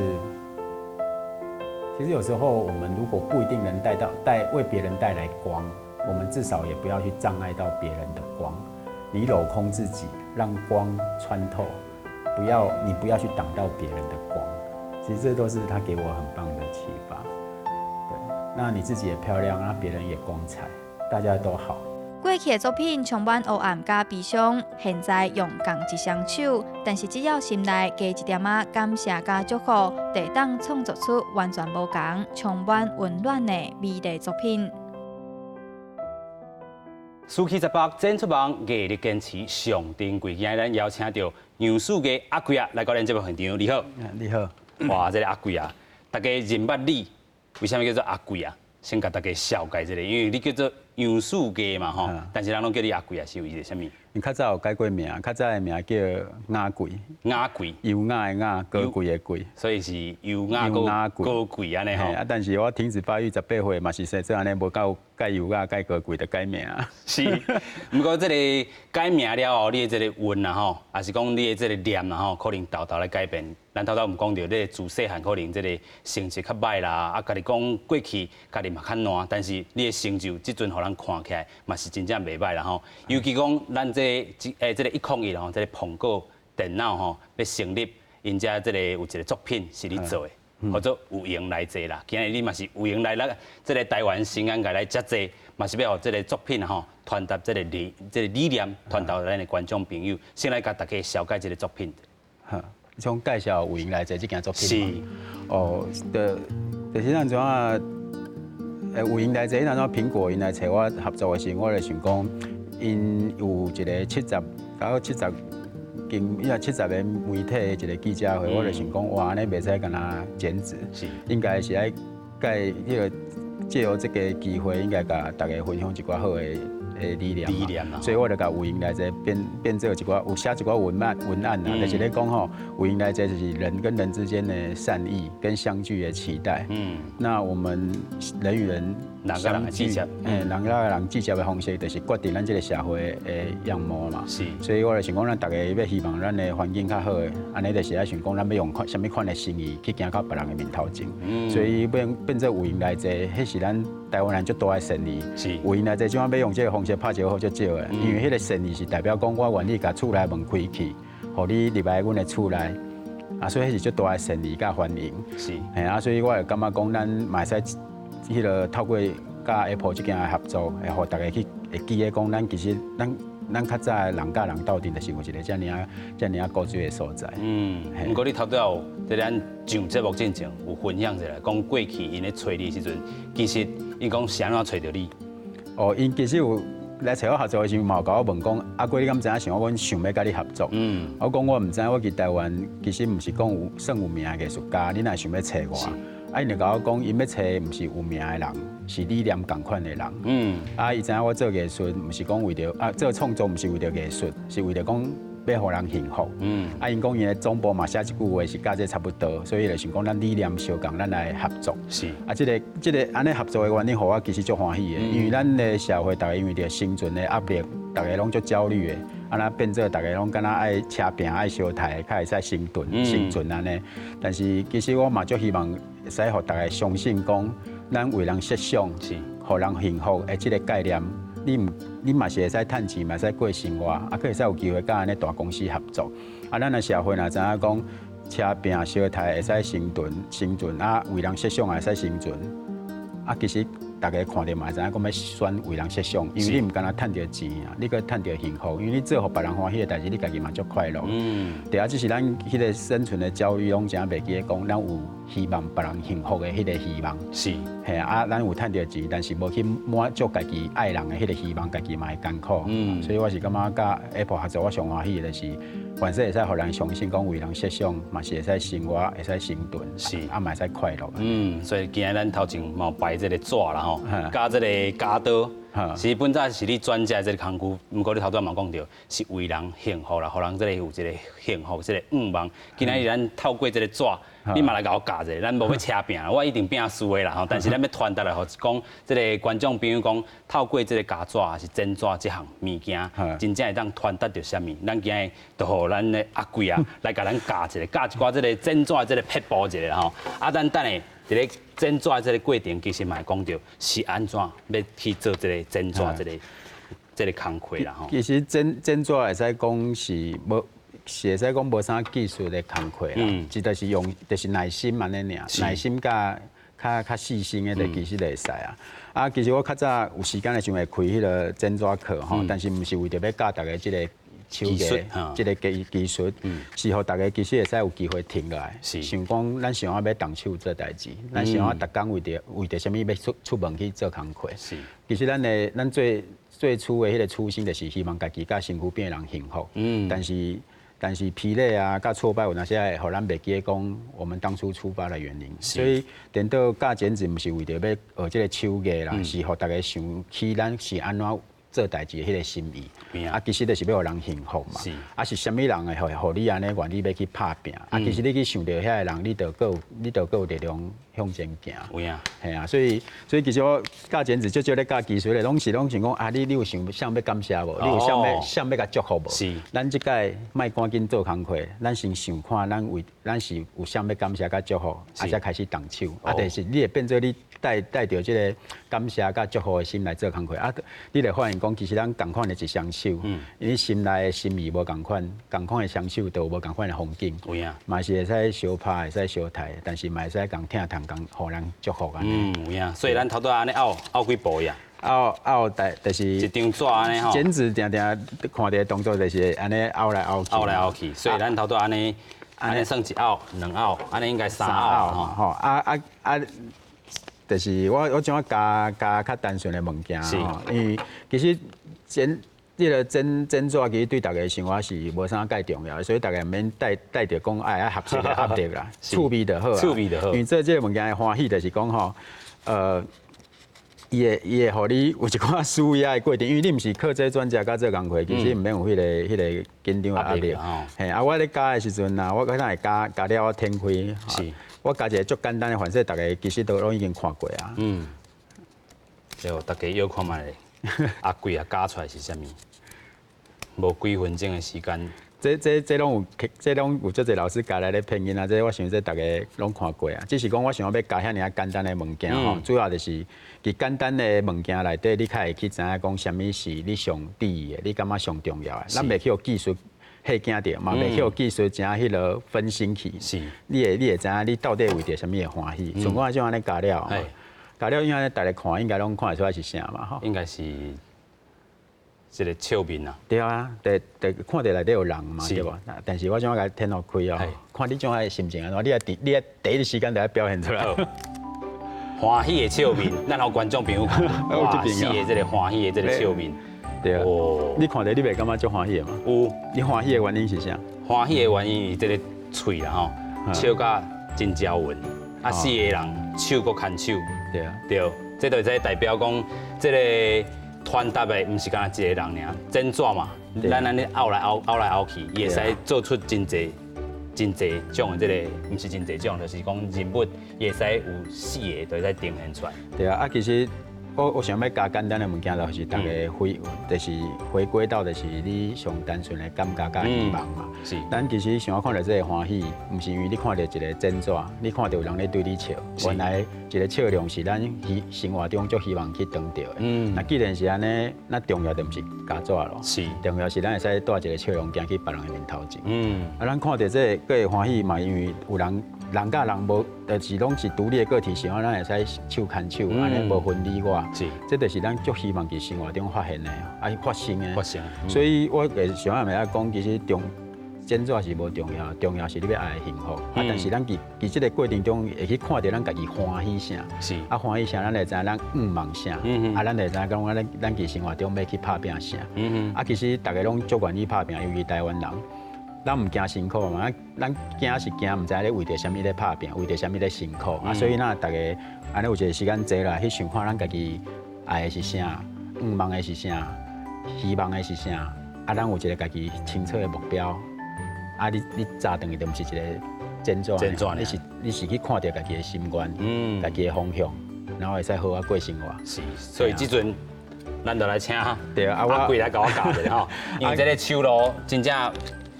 Speaker 5: 其實有時候我們如果不一定能帶到帶為別人帶來光，我們至少也不要去障礙到別人的光。你鏤空自己，讓光穿透，不要你不要去擋到別人的光。其實這都是他給我很棒的啟發。那你自己也漂亮，那別人也光彩，大家都好。
Speaker 2: 過去的作品充滿黑暗佮悲傷，現在用仝一雙手，但是只要心內加一點仔感謝佮祝福，就會當創作出完全無仝、充滿溫暖的美麗作品。
Speaker 1: 暑期十八展出網藝力堅持上珍貴，今日咱邀請著楊樹藝阿貴仔來到咱節目現場，你好。
Speaker 5: 你好。
Speaker 1: 哇，這个阿貴仔，大家認捌你。為啥物叫做阿貴仔？先共大家紹介一下，因為你叫做楊樹藝嘛吼，但是人攏叫你阿貴仔，是為啥物？𪜶
Speaker 5: 較早有改過名，較早的名叫雅貴。
Speaker 1: 雅貴，
Speaker 5: 優雅的雅，高貴的貴，
Speaker 1: 所以是優雅高貴按呢吼。
Speaker 5: 啊，但是我停止發育18歲嘛是生做按呢，無夠蓋優雅蓋高貴就改名。
Speaker 1: 是，毋過這个改名了後，你的這个運啊吼，抑是講你的這个念啊吼，可能沓沓來改變。咱頭拄毋講著，你自細漢可能這个成績較䆀啦，啊，家己講過去家己嘛較爛，但是你的成就這陣予人看起來嘛是真正袂䆀啦吼。尤其講咱這這个101吼，這个蘋果電腦吼，欲成立，𪜶遮這个有一个作品是你做的，叫做有閒來坐啦。今日你嘛是有閒來咱這个台灣新眼界來遮坐，嘛是欲予這个作品吼傳達這个理念，傳達咱的觀眾朋友，先來共大家紹介這个作品。
Speaker 5: 好，想介紹有閒來坐這件作品。
Speaker 1: 是。
Speaker 5: 哦，就是按怎啊？有閒來坐，按怎蘋果𪜶來揣我合作的時，我就想講，𪜶有一个70到70間，伊若70个媒體的一个記者會，我就想講，哇，按呢袂使干焦剪紙，應該是愛蓋彼个藉由這个機會，應該共大家分享一寡好的理念。
Speaker 1: 理念啊。
Speaker 5: 所以我就共有閒來坐變做一寡，有寫一寡文案啊，就是咧講吼，有閒來坐就是人跟人之間的善意跟相聚的期待。那我們人與人
Speaker 1: 人佮人的接觸，
Speaker 5: 人佮人接觸的方式，就是決定咱這个社會的樣貌嘛。所以我就想講，咱逐家欲希望咱的環境較好的，按呢就是愛想講，咱欲用啥物款的心意去行到別人的面頭前。所以變做有閒來坐，彼是咱台灣人足大的善意。有閒來坐，這擺欲用這个方式拍招呼足少的，因為彼个善意是代表講，我願意共厝內門開去，予你入來阮的厝內。啊，所以彼是足大的善意佮歡迎。嘿啊，所以我會感覺講，咱嘛會使彼个透過佮 Apple 這間的合作，會予逐家去會記得講，咱其實咱較早的人佮人鬥陣，就是有一个遮爾遮爾古錐的所在。
Speaker 1: 毋過你頭拄有佇咱上節目進前有分享一下，講過去𪜶咧揣你的時陣，其實𪜶講是按怎揣著你？
Speaker 5: 哦，𪜶其實有來揣我合作的時陣，嘛有共我問講，阿貴你敢知影想我阮想欲佮你合作？我講我毋知，我佇台灣其實毋是講有算有名的藝術家，你若想欲揣我？啊，𪜶就共我講，𪜶欲揣毋是有名的人，是理念仝款的人。啊，伊知影我做藝術，毋是講為著啊做創作，毋是為著藝術，是為著講欲予人幸福。啊，𪜶講𪜶的總部嘛寫一句話是佮這差不多，所以就想講咱理念相仝，咱來合作。啊，這个按呢合作的原因，予我其實足歡喜的，因為咱的社會逐家因為著生存的壓力，逐家攏足焦慮的，啊，若變做逐家攏敢若愛車拚愛相刣，較會使生存按呢。但是其實我嘛足希望會使予逐家相信講，咱為人設想，予人幸福的這个概念，你毋你嘛是會使趁錢，嘛會使過生活，啊，閣會使有機會佮按呢大公司合作。啊，咱的社會若知影講，車拚相刣會使生存，啊，為人設想也會使生存。啊，其實逐家看著嘛會知影講欲選為人設想，因為你毋干焦趁著錢啊，你閣趁著幸福，因為你做予別人歡喜的代誌，你家己嘛足快樂。對啊，只是咱彼个生存的焦慮，攏誠袂記得講，咱有希望別人幸福的彼个希望。嘿啊，咱有趁著錢，但是無去滿足家己愛人的彼个希望，家己嘛會艱苦。所以我是感覺佮 Apple 合作，我上歡喜的就是，凡勢會使予人相信講為人設想，嘛是會使生活，會使生存，啊嘛會使快樂。
Speaker 1: 嗯，所以今日咱頭前嘛有擺這个紙啦吼，佮這个鉸刀，其實本來是你轉接這个工具，毋過你頭拄仔嘛講著，是為人幸福啦，予人這个有一个幸福這个願望。今仔日咱透過這个紙，你嘛來共我教一下，咱無欲車拚，我一定拚輸的啦吼。但是咱欲傳達來，予講這个觀眾朋友講，透過這个鉸紙抑是剪紙這項物件，真正會當傳達著啥物？咱今日就予咱的阿貴啊來共咱教一下，教一寡這个剪紙的這个撇步一下吼。啊，咱等下佇咧剪紙這个過程，其實嘛會講著是按怎欲去做這个剪紙這个工課啦吼。
Speaker 5: 其實剪紙會使講是無，是會使講無啥技術的工課啦，只就是用，就是耐心按呢爾，耐心佮較細心的，就其實就會使啊。啊，其實我較早有時間的時陣會開彼个剪紙課吼，但是毋是為著欲教逐家這个手藝，這个技術，是予逐家其實會使有機會停落來，想講咱想欲動手做代誌，咱想欲逐工為著啥物欲出門去做工課。其實咱最初的彼个初心，就是希望家己佮身軀邊的人幸福。但是疲累啊，佮挫敗有當時會予咱袂記得講我們當初出發的原因。所以，顛倒教剪紙毋是為著欲學這个手藝啦，是予逐家想起咱是按怎做代誌的彼个心意。啊，其實就是欲予人幸福嘛。啊，是啥物人會予你按呢願意欲去拍拚？啊，其實你去想著遐个人，你就閣有力量向前行。
Speaker 1: 有影。
Speaker 5: 嘿啊，所以其實我教剪紙，少少咧教技術咧，攏是攏想講啊，你有想啥欲感謝無？你有啥欲共祝福無？咱這擺莫趕緊做工課，咱先想看，咱是有啥欲感謝佮祝福，啊，才開始動手。啊，就是你會變做你帶著這个感謝佮祝福的心來做工課。啊，你會發現講，其實咱仝款的一雙手，你心內的心意無仝款，仝款的雙手就有無仝款的風景。
Speaker 1: 有影。
Speaker 5: 嘛是會使相拍，會使相刣，但是嘛會使共疼痛，共予人祝福按呢。
Speaker 1: 嗯，有影。所以咱頭拄仔按呢拗拗幾步呀？
Speaker 5: 拗拗大就是
Speaker 1: 一張紙按呢吼。
Speaker 5: 剪紙定定看著動作就是按呢拗來拗去。
Speaker 1: 拗來拗去，所以咱頭拄仔按呢按呢算一拗、兩拗，按呢應該三拗
Speaker 5: 吼。啊啊啊！就是我將教較單純的物件吼，因為其實剪這个剪紙其實對逐家生活是無啥蓋重要的，所以逐家毋免帶著講愛學習的壓力啦，趣味就好。
Speaker 1: 趣味就好。
Speaker 5: 因為做這个物件的歡喜就是講吼，伊會予你有一寡舒壓的過程，因為你毋是靠這轉接佮做工課，其實毋免有彼个緊張的壓力。嘿，啊，我咧教的時陣啊，我可能會教教了我展開。我教一个足簡單的，反正逐家其實都攏已經看過啊。
Speaker 1: 對，大家要看覓咧，阿貴啊加出來是啥物？無幾分鐘的時間。
Speaker 5: 這攏有足濟老師教來咧騙囡仔，這我想這逐家攏看過啊。只是講我想欲加遐爾仔簡單的物件吼，主要就是佇簡單的物件內底，你較會去知影講啥物是你上佇意的，你感覺上重要的。咱袂去予技術嚇驚著，嘛袂去予技術誠彼囉分心去。你會知影你到底為著啥物會歡喜。像我這種按呢加了，加了因為逐家看應該攏看會出來是啥嘛吼。
Speaker 1: 應該是這個笑面啊。
Speaker 5: 對啊，對，看著內底有人嘛，對無？但是我想共天予開哦，看你這種心情按怎，你愛第一時間就愛表現出來。
Speaker 1: 歡喜的笑面，咱予觀眾朋友看，哇，四个這個歡喜的這個笑面。
Speaker 5: 對啊。哦。你看著你袂感覺足歡喜的嗎？
Speaker 1: 有。
Speaker 5: 你歡喜的原因是啥？
Speaker 1: 歡喜的原因是這個喙啦吼，笑甲真招勻，啊四個人手閣牽手。
Speaker 5: 對啊。
Speaker 1: 對，這就這代表講這個傳達的毋是干焦一个人爾，剪紙嘛，咱按呢拗來拗拗來拗去，伊會使做出真濟真濟種的這个，毋是真濟種，就是講人物，伊會使有四个都會使呈現出來。
Speaker 5: 對啊，啊其實我想欲加簡單的物件，就是逐家回，就是回歸到就是你上單純的感覺佮希望嘛。咱其實想欲看著這個歡喜，毋是因為你看著一个剪紙，你看著有人咧對你笑。原來一个笑容是咱希生活中足希望去得著的。那既然是按呢，那重要的毋是加紙囉。重要是咱會使帶一个笑容行去別人的面頭前。啊，咱看著這个閣會歡喜嘛，因為有人人佮人無，就是攏是獨立的個體，想欲咱會使手牽手，按呢無分你我。這就是咱足希望佇生活中發現的，啊發生的。
Speaker 1: 發生。
Speaker 5: 所以我會想欲欲講，其實重剪紙是無重要，重要是你欲愛的幸福。啊，但是咱佇佇這个過程中會去看著咱家己歡喜啥。啊，歡喜啥，咱會知影咱向望啥。啊，咱會知影講咱佇生活中欲去拍拚啥。啊，其實逐家攏足願意拍拚，尤其台灣人。咱毋驚辛苦嘛，咱驚是驚毋知咧為著啥物咧拍拚，為著啥物咧辛苦。啊，所以咱逐家按呢有一个時間坐落來去想看，咱家己愛的是啥，向望的是啥，希望的是啥。啊，咱有一个家己清楚的目標。啊，你早轉去就毋是一个剪紙，你是去看著家己的心願，家己的方向，然後會使好好過生活。
Speaker 1: 是，所以這陣咱就來請
Speaker 5: 阿
Speaker 1: 貴來共我教一下吼，因為這个手路真正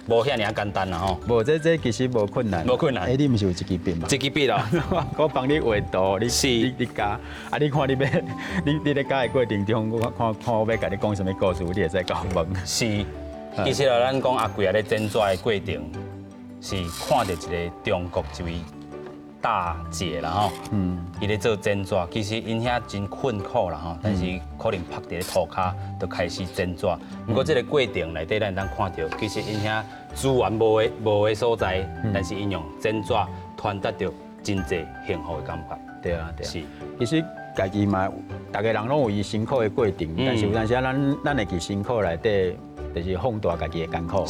Speaker 1: 無遐爾仔簡單啦吼。
Speaker 5: 無，這其實無困難。
Speaker 1: 無困難。
Speaker 5: 欸，你毋是有一支筆嗎？
Speaker 1: 一支筆咯。
Speaker 5: 我幫你畫圖，你加，啊，你看你欲，你咧加的過程中，我看看我欲共你講啥物故事，你會使共我問。
Speaker 1: 是，其實啊，咱講阿貴啊咧剪紙的過程，是看著一个中國一位大姐啦吼，伊咧做剪紙，其實𪜶遐真困苦啦吼，但是可能曝佇咧塗跤就開始剪紙。毋過這个過程內底，咱會當看著，其實𪜶遐資源無的所在，但是𪜶用剪紙傳達著真濟幸福的感覺。
Speaker 5: 對啊，對啊。其實家己嘛，逐个人攏有伊辛苦的過程，但是有當時啊，咱會佇辛苦內底，就是放大家己的艱苦。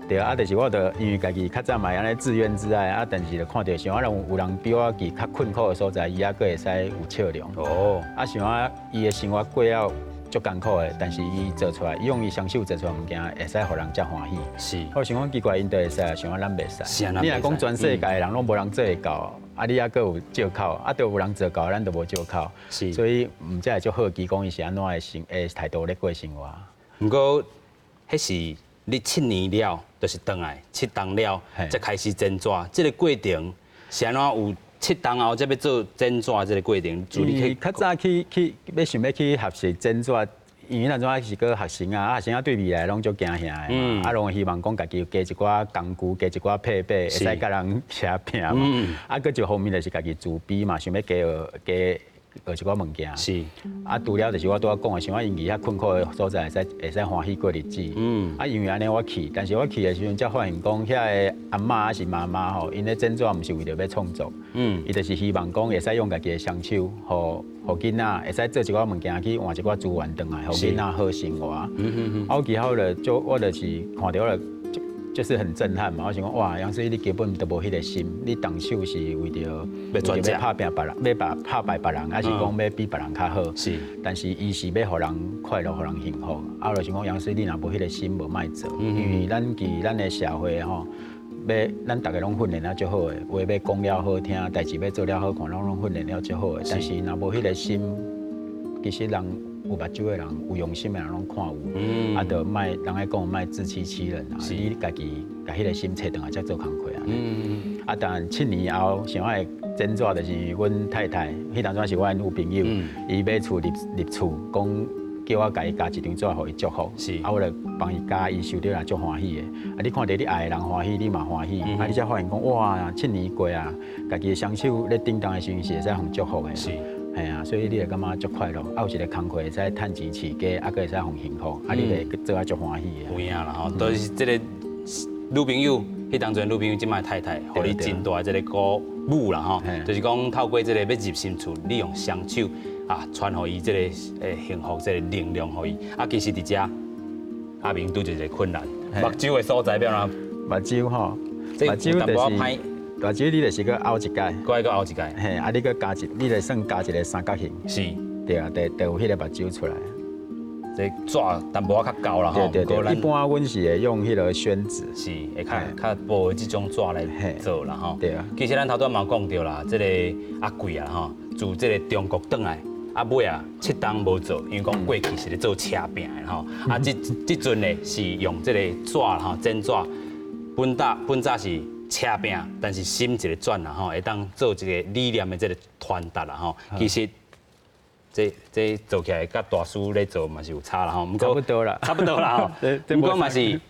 Speaker 5: 對啊，就是我就因為家己較早嘛按呢自怨自艾啊，但是就看著想啊，有人比我佇較困苦的所在，伊猶閣會使有笑容。啊，想啊，伊的生活過了足艱苦的，但是伊做出來，伊用伊雙手做出來物件，會使予人遮歡喜。我想講奇怪，𪜶都會使，想講咱袂使。你若講全世界的人攏無人做會到，啊，你猶閣有借口，啊，都有人做到，咱就無借口。所以毋才會足好奇講伊是按怎的態度咧過生活。
Speaker 1: 毋過，彼是你7年了，就是轉來7冬了，才開始剪紙。這个過程是按怎有7冬後才欲做剪紙這个過程？
Speaker 5: 伊較早去欲想欲去學習剪紙，因為那陣是閣學生啊，啊學生啊對未來攏足驚嚇的嘛，啊攏希望講家己加一寡工具，加一寡配備，會使佮人相拚嘛。啊，閣一方面就是家己自卑嘛，想欲加學加學一寡物件。啊，除了就是我拄仔講的，想講𪜶佇遐困苦的所在，會使歡喜過日子。啊，因為按呢我去，但是我去的時陣才發現講，遐个阿嬤抑是媽媽吼，𪜶咧剪紙毋是為著欲創作，伊就是希望講會使用家己的雙手，予囡仔會使做一寡物件去換一寡資源轉來，予囡仔好生活。啊，我其後就我就是看著我就就是很震撼嘛！我想講，哇，楊師你根本都無彼个心，你動手是為著
Speaker 1: 欲轉
Speaker 5: 欲拍拚別人，欲拍敗別人，抑是講欲比別人較好？但是伊是欲予人快樂，予人幸福。啊，我就想講，楊師你若無彼个心，無莫做，因為咱佇咱的社會吼，欲咱逐个攏訓練了足好的，話欲講了好聽，代誌欲做了好看，攏訓練了足好的。但是若無彼个心，其實人有目睭的人，有用心的人攏看有，啊，就莫人愛講莫自欺欺人啊，你家己共彼个心揣轉來才做工課啊。啊，但7年後想愛剪紙，就是阮太太，彼當陣是我的女朋友，伊買厝入入厝，講叫我共伊加一張紙，予伊祝福。啊，我就幫伊加，伊收著也足歡喜的。啊，你看著你愛的人歡喜，你嘛歡喜。啊，你才發現講哇，七年過啊，家己的雙手咧叮當的時陣是會使予祝福的。係啊，所以你會感覺足快樂，啊有一个工課會使趁錢飼家，啊閣會使予幸福，啊你會做啊足歡喜的。
Speaker 1: 有影啦吼，都是這個女朋友，彼當陣女朋友這擺太太，予你真大的這个鼓舞啦吼，就是講透過這个欲入新厝，你用雙手啊傳予伊這个幸福，這个能量予伊。啊，其實佇遮阿明拄著一个困難，目睭的所在欲按怎？
Speaker 5: 目睭吼，
Speaker 1: 目睭就是。
Speaker 5: 目睭你就是閣凹一擺，
Speaker 1: 閣愛閣凹一擺，
Speaker 5: 嘿，啊你閣加一，你就算加一个三角形，對啊，就就有彼个目睭出來。
Speaker 1: 這紙淡薄仔較厚啦吼。
Speaker 5: 對對對，一般阮是會用彼个宣紙，
Speaker 1: 是會較較薄的這種紙來做啦吼。
Speaker 5: 對啊。
Speaker 1: 其實咱頭拄仔嘛講著啦，這个阿貴啊吼，自這个中國轉來，啊尾啊7冬無做，因為講過去是咧做車餅的吼，啊這這陣呢是用這个紙吼剪紙，本早本早是車餅，但是心一个轉啦吼，會當做一个理念的這个傳達啦吼。其實這這做起來佮大師咧做嘛是有差啦吼。
Speaker 5: 差不多啦，
Speaker 1: 差不多啦吼。毋過嘛是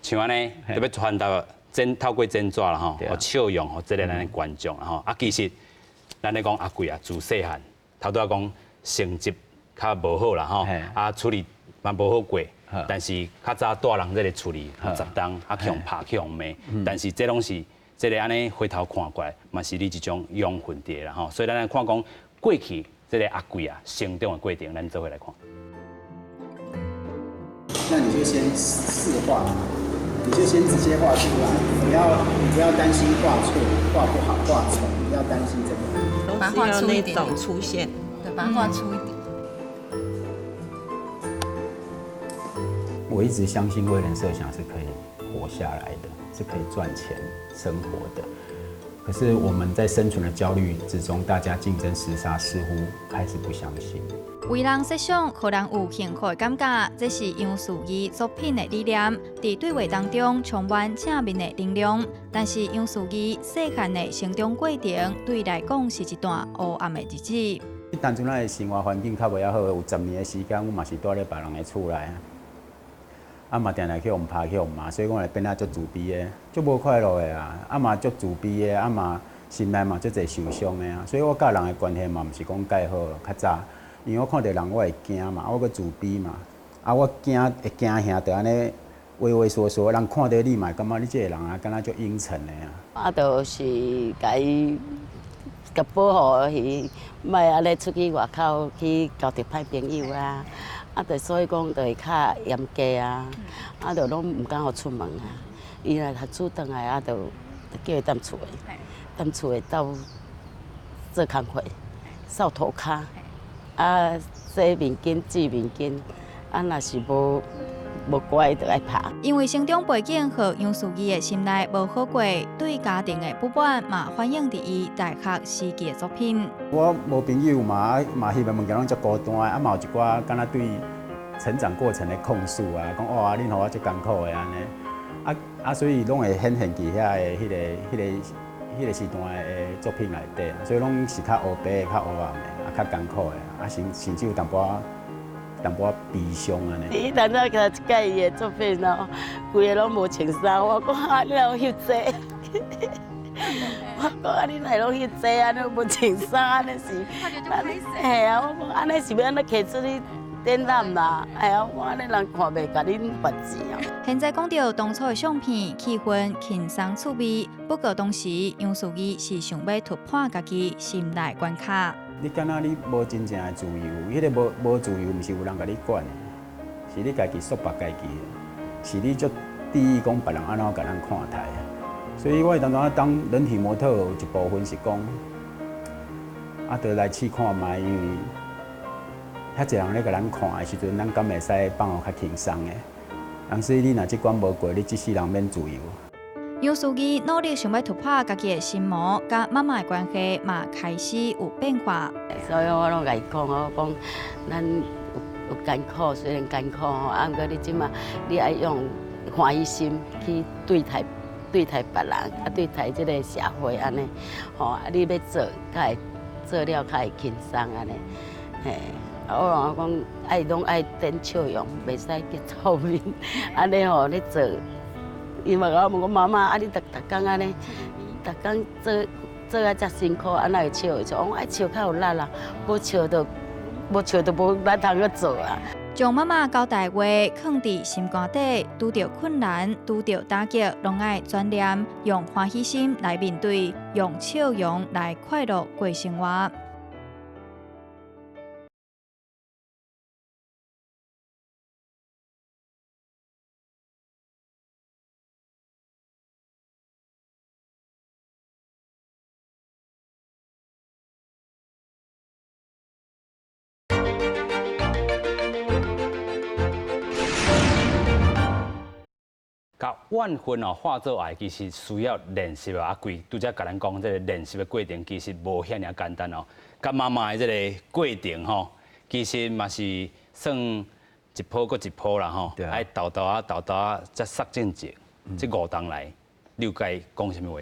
Speaker 1: 像按呢，特別傳達剪透過剪紙啦吼，笑容予這个咱的觀眾啦吼。啊，其實咱咧講阿貴啊，自細漢頭拄仔講成績較無好啦吼，啊處理嘛無好過，但是較早蹛人這个厝裡10冬，啊去予拍去予罵，但是這攏是這个按呢回頭看過來，嘛是你一種養分佇啦吼。所以咱來看講過去這个阿貴啊成長的過程，咱做伙來看。
Speaker 5: 那你就先試畫，你就先直接畫出來，你不要擔心畫錯、畫不好、畫醜，不要擔心這個。
Speaker 9: 把它畫粗一點，粗線，對，把它畫粗一點。
Speaker 5: 我一直相信為人設想是可以活下來的，是可以賺錢生活的。可是我們在生存的焦慮之中，大家競爭廝殺，似乎開始不相信。
Speaker 2: 為人設想，予人有幸福的感覺，這是楊樹義作品的理念。佇對話當中充滿正面的能量。但是楊樹義細漢的成長過程，對伊來講是一段黑暗的日子。
Speaker 5: 當陣咱的生活環境較袂遐好，有10年的時間，阮嘛是蹛咧別人的厝內。啊嘛，定定去予拍去予罵，所以講會變啊足自卑的，足無快樂的啊！啊嘛足自卑的，啊嘛心內嘛足濟受傷的啊！所以我佮人的關係嘛，毋是講蓋好，較早，因為我看著人我會驚嘛，我閣自卑嘛，啊我驚會驚嚇，就按呢畏畏縮縮，人看著你嘛會感覺你這個人啊，敢若足陰沉的啊。
Speaker 10: 啊，就是共伊共保護伊，莫按呢出去外口去交著歹朋友啊。啊，就所以講，就會較嚴格啊，啊，就攏毋敢予出門啊。伊若學煮轉來，啊，就叫伊踮厝的，踮厝的鬥做工課，掃塗跤，啊，洗面巾、折面巾，啊，若是無無乖，就愛拍。
Speaker 2: 因為成長背景予楊樹義的心內無好過，對家庭的不滿嘛反映佇伊大學時期的作品。
Speaker 5: 我無朋友嘛，嘛翕的物件攏足孤單的，啊嘛有一寡敢若對成長過程的控訴啊，講哦啊，恁予我足艱苦的按呢，啊啊，所以攏會顯現佇遐的彼个、彼个、彼个時段的作品內底，所以攏是較烏白的、較黑暗的，啊較艱苦的，啊甚甚至有淡薄仔淡薄仔悲傷按呢。
Speaker 10: 伊當初看一屆伊的作品哦，規个攏無穿衫，我講啊，你哪有翕這個？我講啊，你哪攏翕這個，按呢無穿衫，按呢是，嘿啊，我講按呢是欲按怎提出去展覽啦？哎呀，我按呢人看袂共恁罰錢啊。
Speaker 2: 現在講著當初的相片，氣氛輕鬆趣味。不過當時楊樹義是想欲突破家己心內關卡。
Speaker 5: 你敢若你無真正的自由，彼个無無自由，毋是有人共你管的，是你家己束縛家己的，是你足注意講別人按怎共咱看待。所以我當陣當人體模特有一部分是講，啊，就來試看覓，因為遐濟人咧共咱看的時陣，咱敢會使放予較輕鬆的？人說你若這關無過，你這世人免自由。
Speaker 2: 楊淑儀努力想欲突破家己的心魔，佮媽媽的關係嘛開始有變化。
Speaker 10: 所以我攏共伊講，我講咱有艱苦，雖然艱苦吼，啊，毋過你這馬你愛用歡喜心去對待別人，啊，對待這个社會按呢，吼，啊，你欲做，較會做了較會輕鬆按呢，嘿。我講愛攏愛展笑容，袂使結臭面，按呢吼咧做。伊嘛共我問講，媽媽，啊你逐逐工按呢，逐工做做啊遮辛苦，啊哪會笑？伊講愛笑較有力啦，無笑就無笑就無力通閣做啊。
Speaker 2: 將媽媽交代話囥佇心肝底，拄著困難、拄著打擊，攏愛轉念，用歡喜心來面對，用笑容來快樂過生活。
Speaker 1: 共怨恨哦化做愛，其實需要練習啊。阿貴拄才共咱講，這個練習的過程其實無遐爾簡單哦。佮媽媽的這個過程吼，其實嘛是算一波閣一波啦吼，愛沓沓仔沓沓仔才殺進前，這五冬來，你有共伊講啥物話？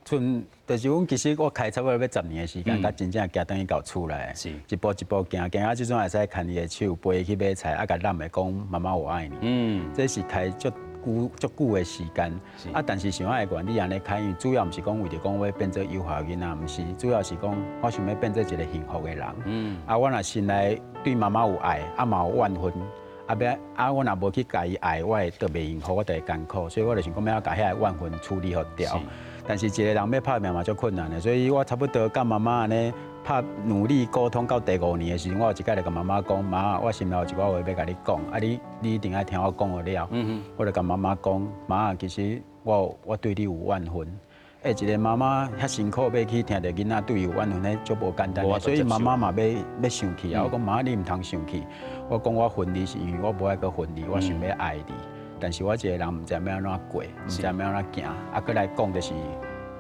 Speaker 5: 賰就是阮其實我開差不多欲10年的時間，才真正行轉去到厝內，一步一步行，行到這陣會使牽伊的手，陪伊去買菜，啊，共攬的講媽媽我愛你。這是開足久足久的時間。啊，但是想愛的原理按呢開，因為主要毋是講為著講欲變做有孝囡仔，毋是，主要是講我想欲變做一個幸福的人。啊，我若心內對媽媽有愛，啊嘛有怨恨，啊欲啊，我若無去共伊愛，我會就袂幸福，我就會艱苦，所以我就想講欲按怎共遐个怨恨處理予掉。但是一個人欲拍拚嘛足困難的，所以我差不多佮媽媽按呢拍努力溝通到第五年的時陣，我有一擺就共媽媽講：媽，我心內有一寡話欲共你講，啊你你一定愛聽我講予了。我就共媽媽講：媽，其實我我對你有怨恨。欸，一個媽媽遐辛苦欲去聽著囡仔對伊有怨恨，彼足無簡單的，所以媽媽嘛欲欲生氣啊。我講媽，你毋通生氣。我講我恨你是因為我無愛閣恨你，我想欲愛你。但是我一個人毋知欲按怎過，毋知欲按怎行。啊，閣來講就是，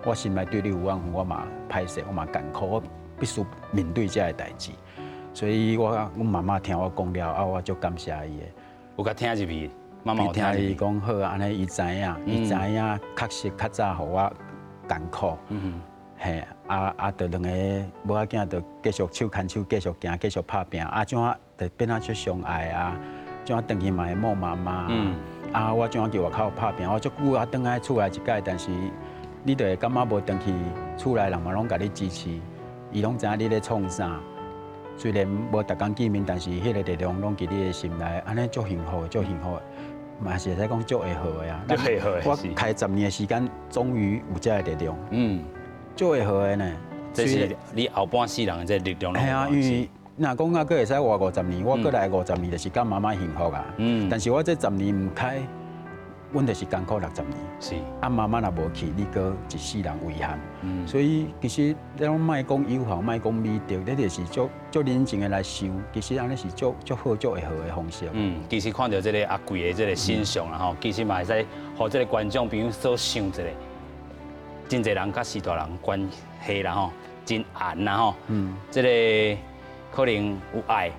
Speaker 5: 我心內對你有怨恨，我嘛歹勢，我嘛艱苦，我必須面對這个代誌。所以我阮媽媽聽我講了，啊，我足感謝伊的。
Speaker 1: 有共聽入去，媽媽有
Speaker 5: 聽伊講好，按呢伊知影，伊知影確實較早予我艱苦。嘿，啊啊，就兩个無要緊，就繼續手牽手，繼續行，繼續拍拚。啊，怎啊就變啊足相愛啊？怎啊轉去嘛會摸媽媽？啊，我怎啊去外口拍拚？我足久啊，轉來厝內一擺，但是你就會感覺無轉去厝內人嘛攏共你支持，伊攏知影你咧創啥。雖然無逐工見面，但是彼个力量攏佇你的心內，按呢足幸福的，足幸福的，嘛是會使講足會好的啊。
Speaker 1: 足會好的。
Speaker 5: 我開10年的時間，終於有這个力量。足會好的呢。
Speaker 1: 這是你後半世人的這个力量。
Speaker 5: 嘿啊，因為若講啊，閣會使活五十年，我閣來五十年就是佮媽媽幸福啊。但是我這十年毋開，阮就是艱苦60年。啊，媽媽若無去，你閣一世人遺憾。所以其實咱攏莫講有孝，莫講美德，這就是足足冷靜的來想，其實按呢是足足好、足會好的方式。
Speaker 1: 其實看著這个阿貴的這个身上啦吼，其實嘛會使予這个觀眾朋友所想一下，真濟人佮序大人關係啦吼，真緣啦吼。這个可能有愛，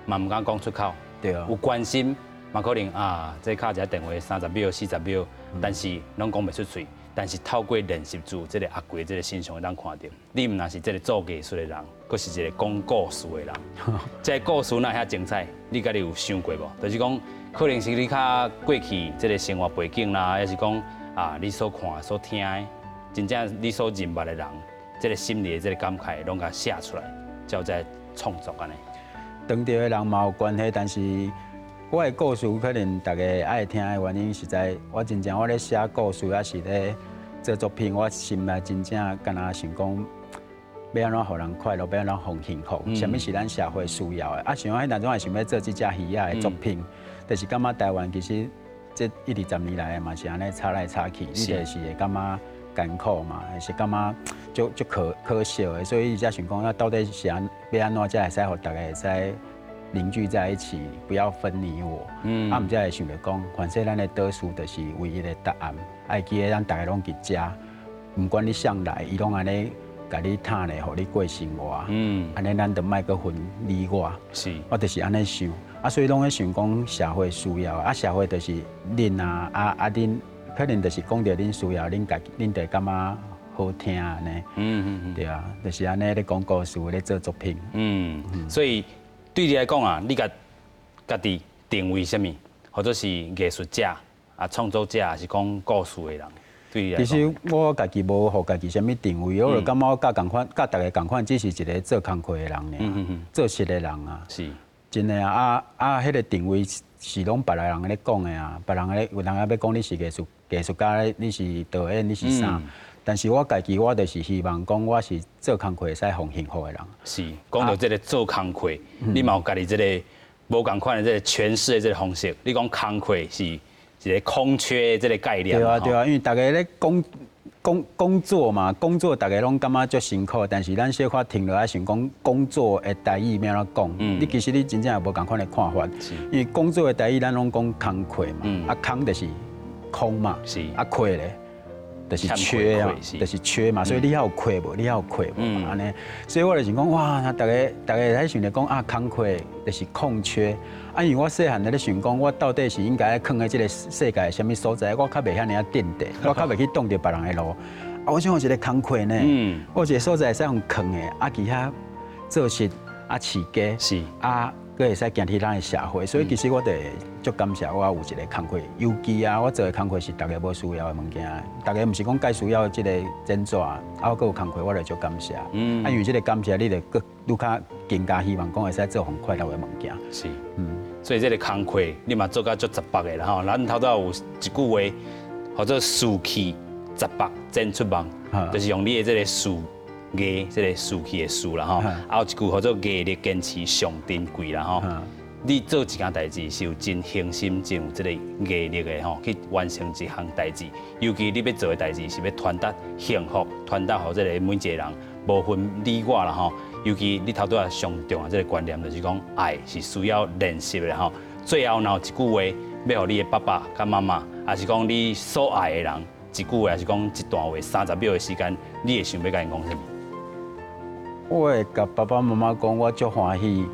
Speaker 1: 嘛毋敢講出口。有關心，嘛可能啊，這敲一下電話30秒、40秒，但是攏講袂出喙。但是透過練習字，這个阿貴這个身上會當看著，你毋但是這个做藝術的人，閣是一個講故事的人。這个故事哪會遐精彩？你家己有想過無？就是講，可能是你較過去這个生活背景啦，抑是講啊，你所看、所聽的，真正你所認捌的人，這个心裡的這个感慨，攏共寫出來，才有這創作按呢。
Speaker 5: 當著的人嘛有關係，但是我的故事可能大家愛聽的原因，實在我真正我咧寫故事，抑是咧做作品，我心內真正敢若想講，欲按怎予人快樂，欲按怎予人幸福，啥物是咱社會需要的？啊，想彼當陣會想欲做這隻魚仔的作品，就是感覺台灣其實這一二十年來嘛是按呢吵來吵去，你就是會感覺艱苦嘛，是感覺足足可可惜的，所以才想講，啊，到底是按欲按怎才會使予大家會使凝聚在一起，不要分你我。啊，毋才會想著講，反正咱的導師就是唯一的答案。愛記得咱逐个攏佇遮，毋管你啥來，伊攏按呢共你疼咧，予你過生活。按呢咱就莫閣分你我。我就是按呢想，啊，所以攏咧想講社會需要，啊，社會就是恁啊，啊啊恁可能就是講著恁需要，恁家恁就會感覺好聽按呢。對啊，就是按呢咧講故事，咧做作品。
Speaker 1: 嗯，所以對你來講啊，你共家己定位啥物？或者是藝術者啊、創作者，還是講故事的人？對你來
Speaker 5: 其實我家己無予家己啥物定位，我就感覺我佮仝款，佮逐个仝款，只是一個做工課的人爾，做事的人啊。真的啊，啊啊，彼個定位是攏別人咧講的啊，別人咧有人欲講你是藝術藝術家，你是導演，你是啥？但是我家己我就是希望講我是做工課會使予幸福的人。
Speaker 1: 是，講到這個做工課，你嘛有家己這個無仝款的這個詮釋的這個方式。你講工課是一個空缺的這個概念。
Speaker 5: 對啊對啊，因為逐家咧講工作嘛，工作逐家攏感覺足辛苦，但是咱小可停落來想講工作的台語欲按怎講？你其實你真正也無仝款的看法。因為工作的台語咱攏講空缺嘛，啊空就是空嘛，啊缺咧，就是缺啊，就是缺嘛，所以你還有缺無？你還有缺無？按呢，所以我就想講，哇，逐家逐家在想著講啊，空缺就是空缺。啊，因為我細漢咧想講，我到底是應該囥佇這個世界啥物所在？我較袂遐爾仔顛地，我較袂去擋著別人的路。啊，我想有一個空缺呢，我有一個所在會使予囥的，啊，其他做事啊，飼雞，啊，閣會使行佇咱的社會，所以其實我就會足感謝我有一個工課，尤其啊，我做的工課是逐家無需要的物件，逐家毋是講蓋需要這個剪紙，啊，我閣有工課，我就足感謝。啊，因為這個感謝，你就閣愈較更加希望講會使做予快樂的物件。
Speaker 1: 是，所以這個工課你嘛做甲足十八的啦吼。咱頭拄有一句話，號做樹氣十八展出夢，就是用你的這個樹藝，這個樹氣的樹啦吼。啊，有一句號做毅力堅持上珍貴啦吼。你做一件代誌是有真恆心、真有這個毅力的吼，去完成一項代誌。尤其你欲做的代誌是欲傳達幸福，傳達予這個每一個人，無分你我啦吼。尤其你頭拄仔上重要這個觀念，就是講愛是需要練習的吼。最後若有一句話，欲予你的爸爸佮媽媽，抑是講你所愛的人，一句話，抑是講一段話，30秒的時間，你會想欲共𪜶講啥物？
Speaker 5: 我會共爸爸媽媽講，我足歡喜，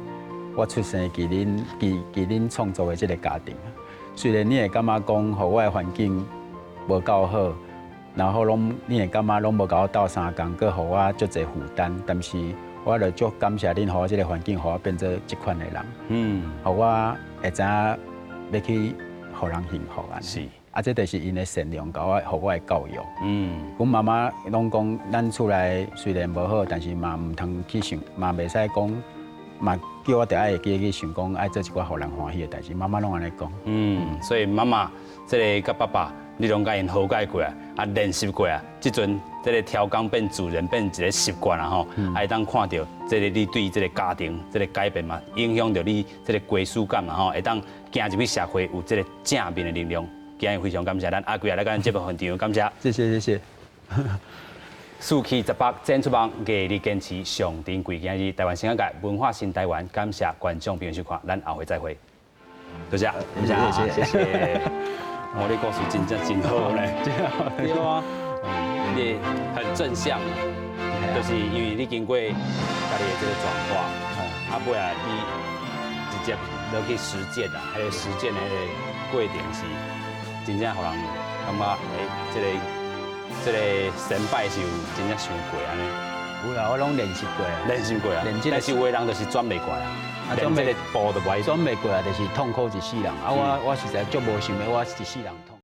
Speaker 5: 我出生佇恁佇佇恁創造的這個家庭。雖然你會感覺講，予我的環境無夠好，然後攏你會感覺攏無共我鬥相共，閣予我足濟負擔，但是我就足感謝恁予我這個環境，予我變做這款的人。予我會知影欲去予人幸福按呢。啊，這就是𪜶的善良，共我予我的教育。阮媽媽攏講，咱厝內雖然無好，但是嘛毋通去想，嘛袂使講，嘛叫我著愛會記去想講，愛做一寡予人歡喜的代誌。媽媽攏按呢講。
Speaker 1: 嗯，所以媽媽這個佮爸爸，你攏共𪜶和解過啊，啊練習過啊，這陣這個調工變自然變一個習慣啦吼，會當看著這個你對這個家庭這個改變嘛，影響著你這個歸屬感嘛吼，會當行入去社會有這個正面的力量。今日非常感謝咱阿貴啊來咱節目現場，感謝。
Speaker 5: 謝謝謝謝。
Speaker 1: 士氣十八展出夢，毅力堅持上珍貴。今日台灣新眼界文化新台灣，感謝觀眾朋友收看，咱後回再會。多謝，
Speaker 5: 多謝，
Speaker 1: 謝謝。我的故事真正真好咧，對啊，你很正向，就是因為你經過家己的這個轉化，啊，尾啊你直接落去實踐啊，彼個實踐的彼個過程是真正予人感覺，欸，這個成敗是有真正想過按呢。
Speaker 5: 有啦，我攏練習過，
Speaker 1: 練習過啊，但是有的人就是轉袂過來啊，連這個步都無愛
Speaker 5: 轉袂過來，就是痛苦一世人。啊，我實在足無想欲，我一世人痛。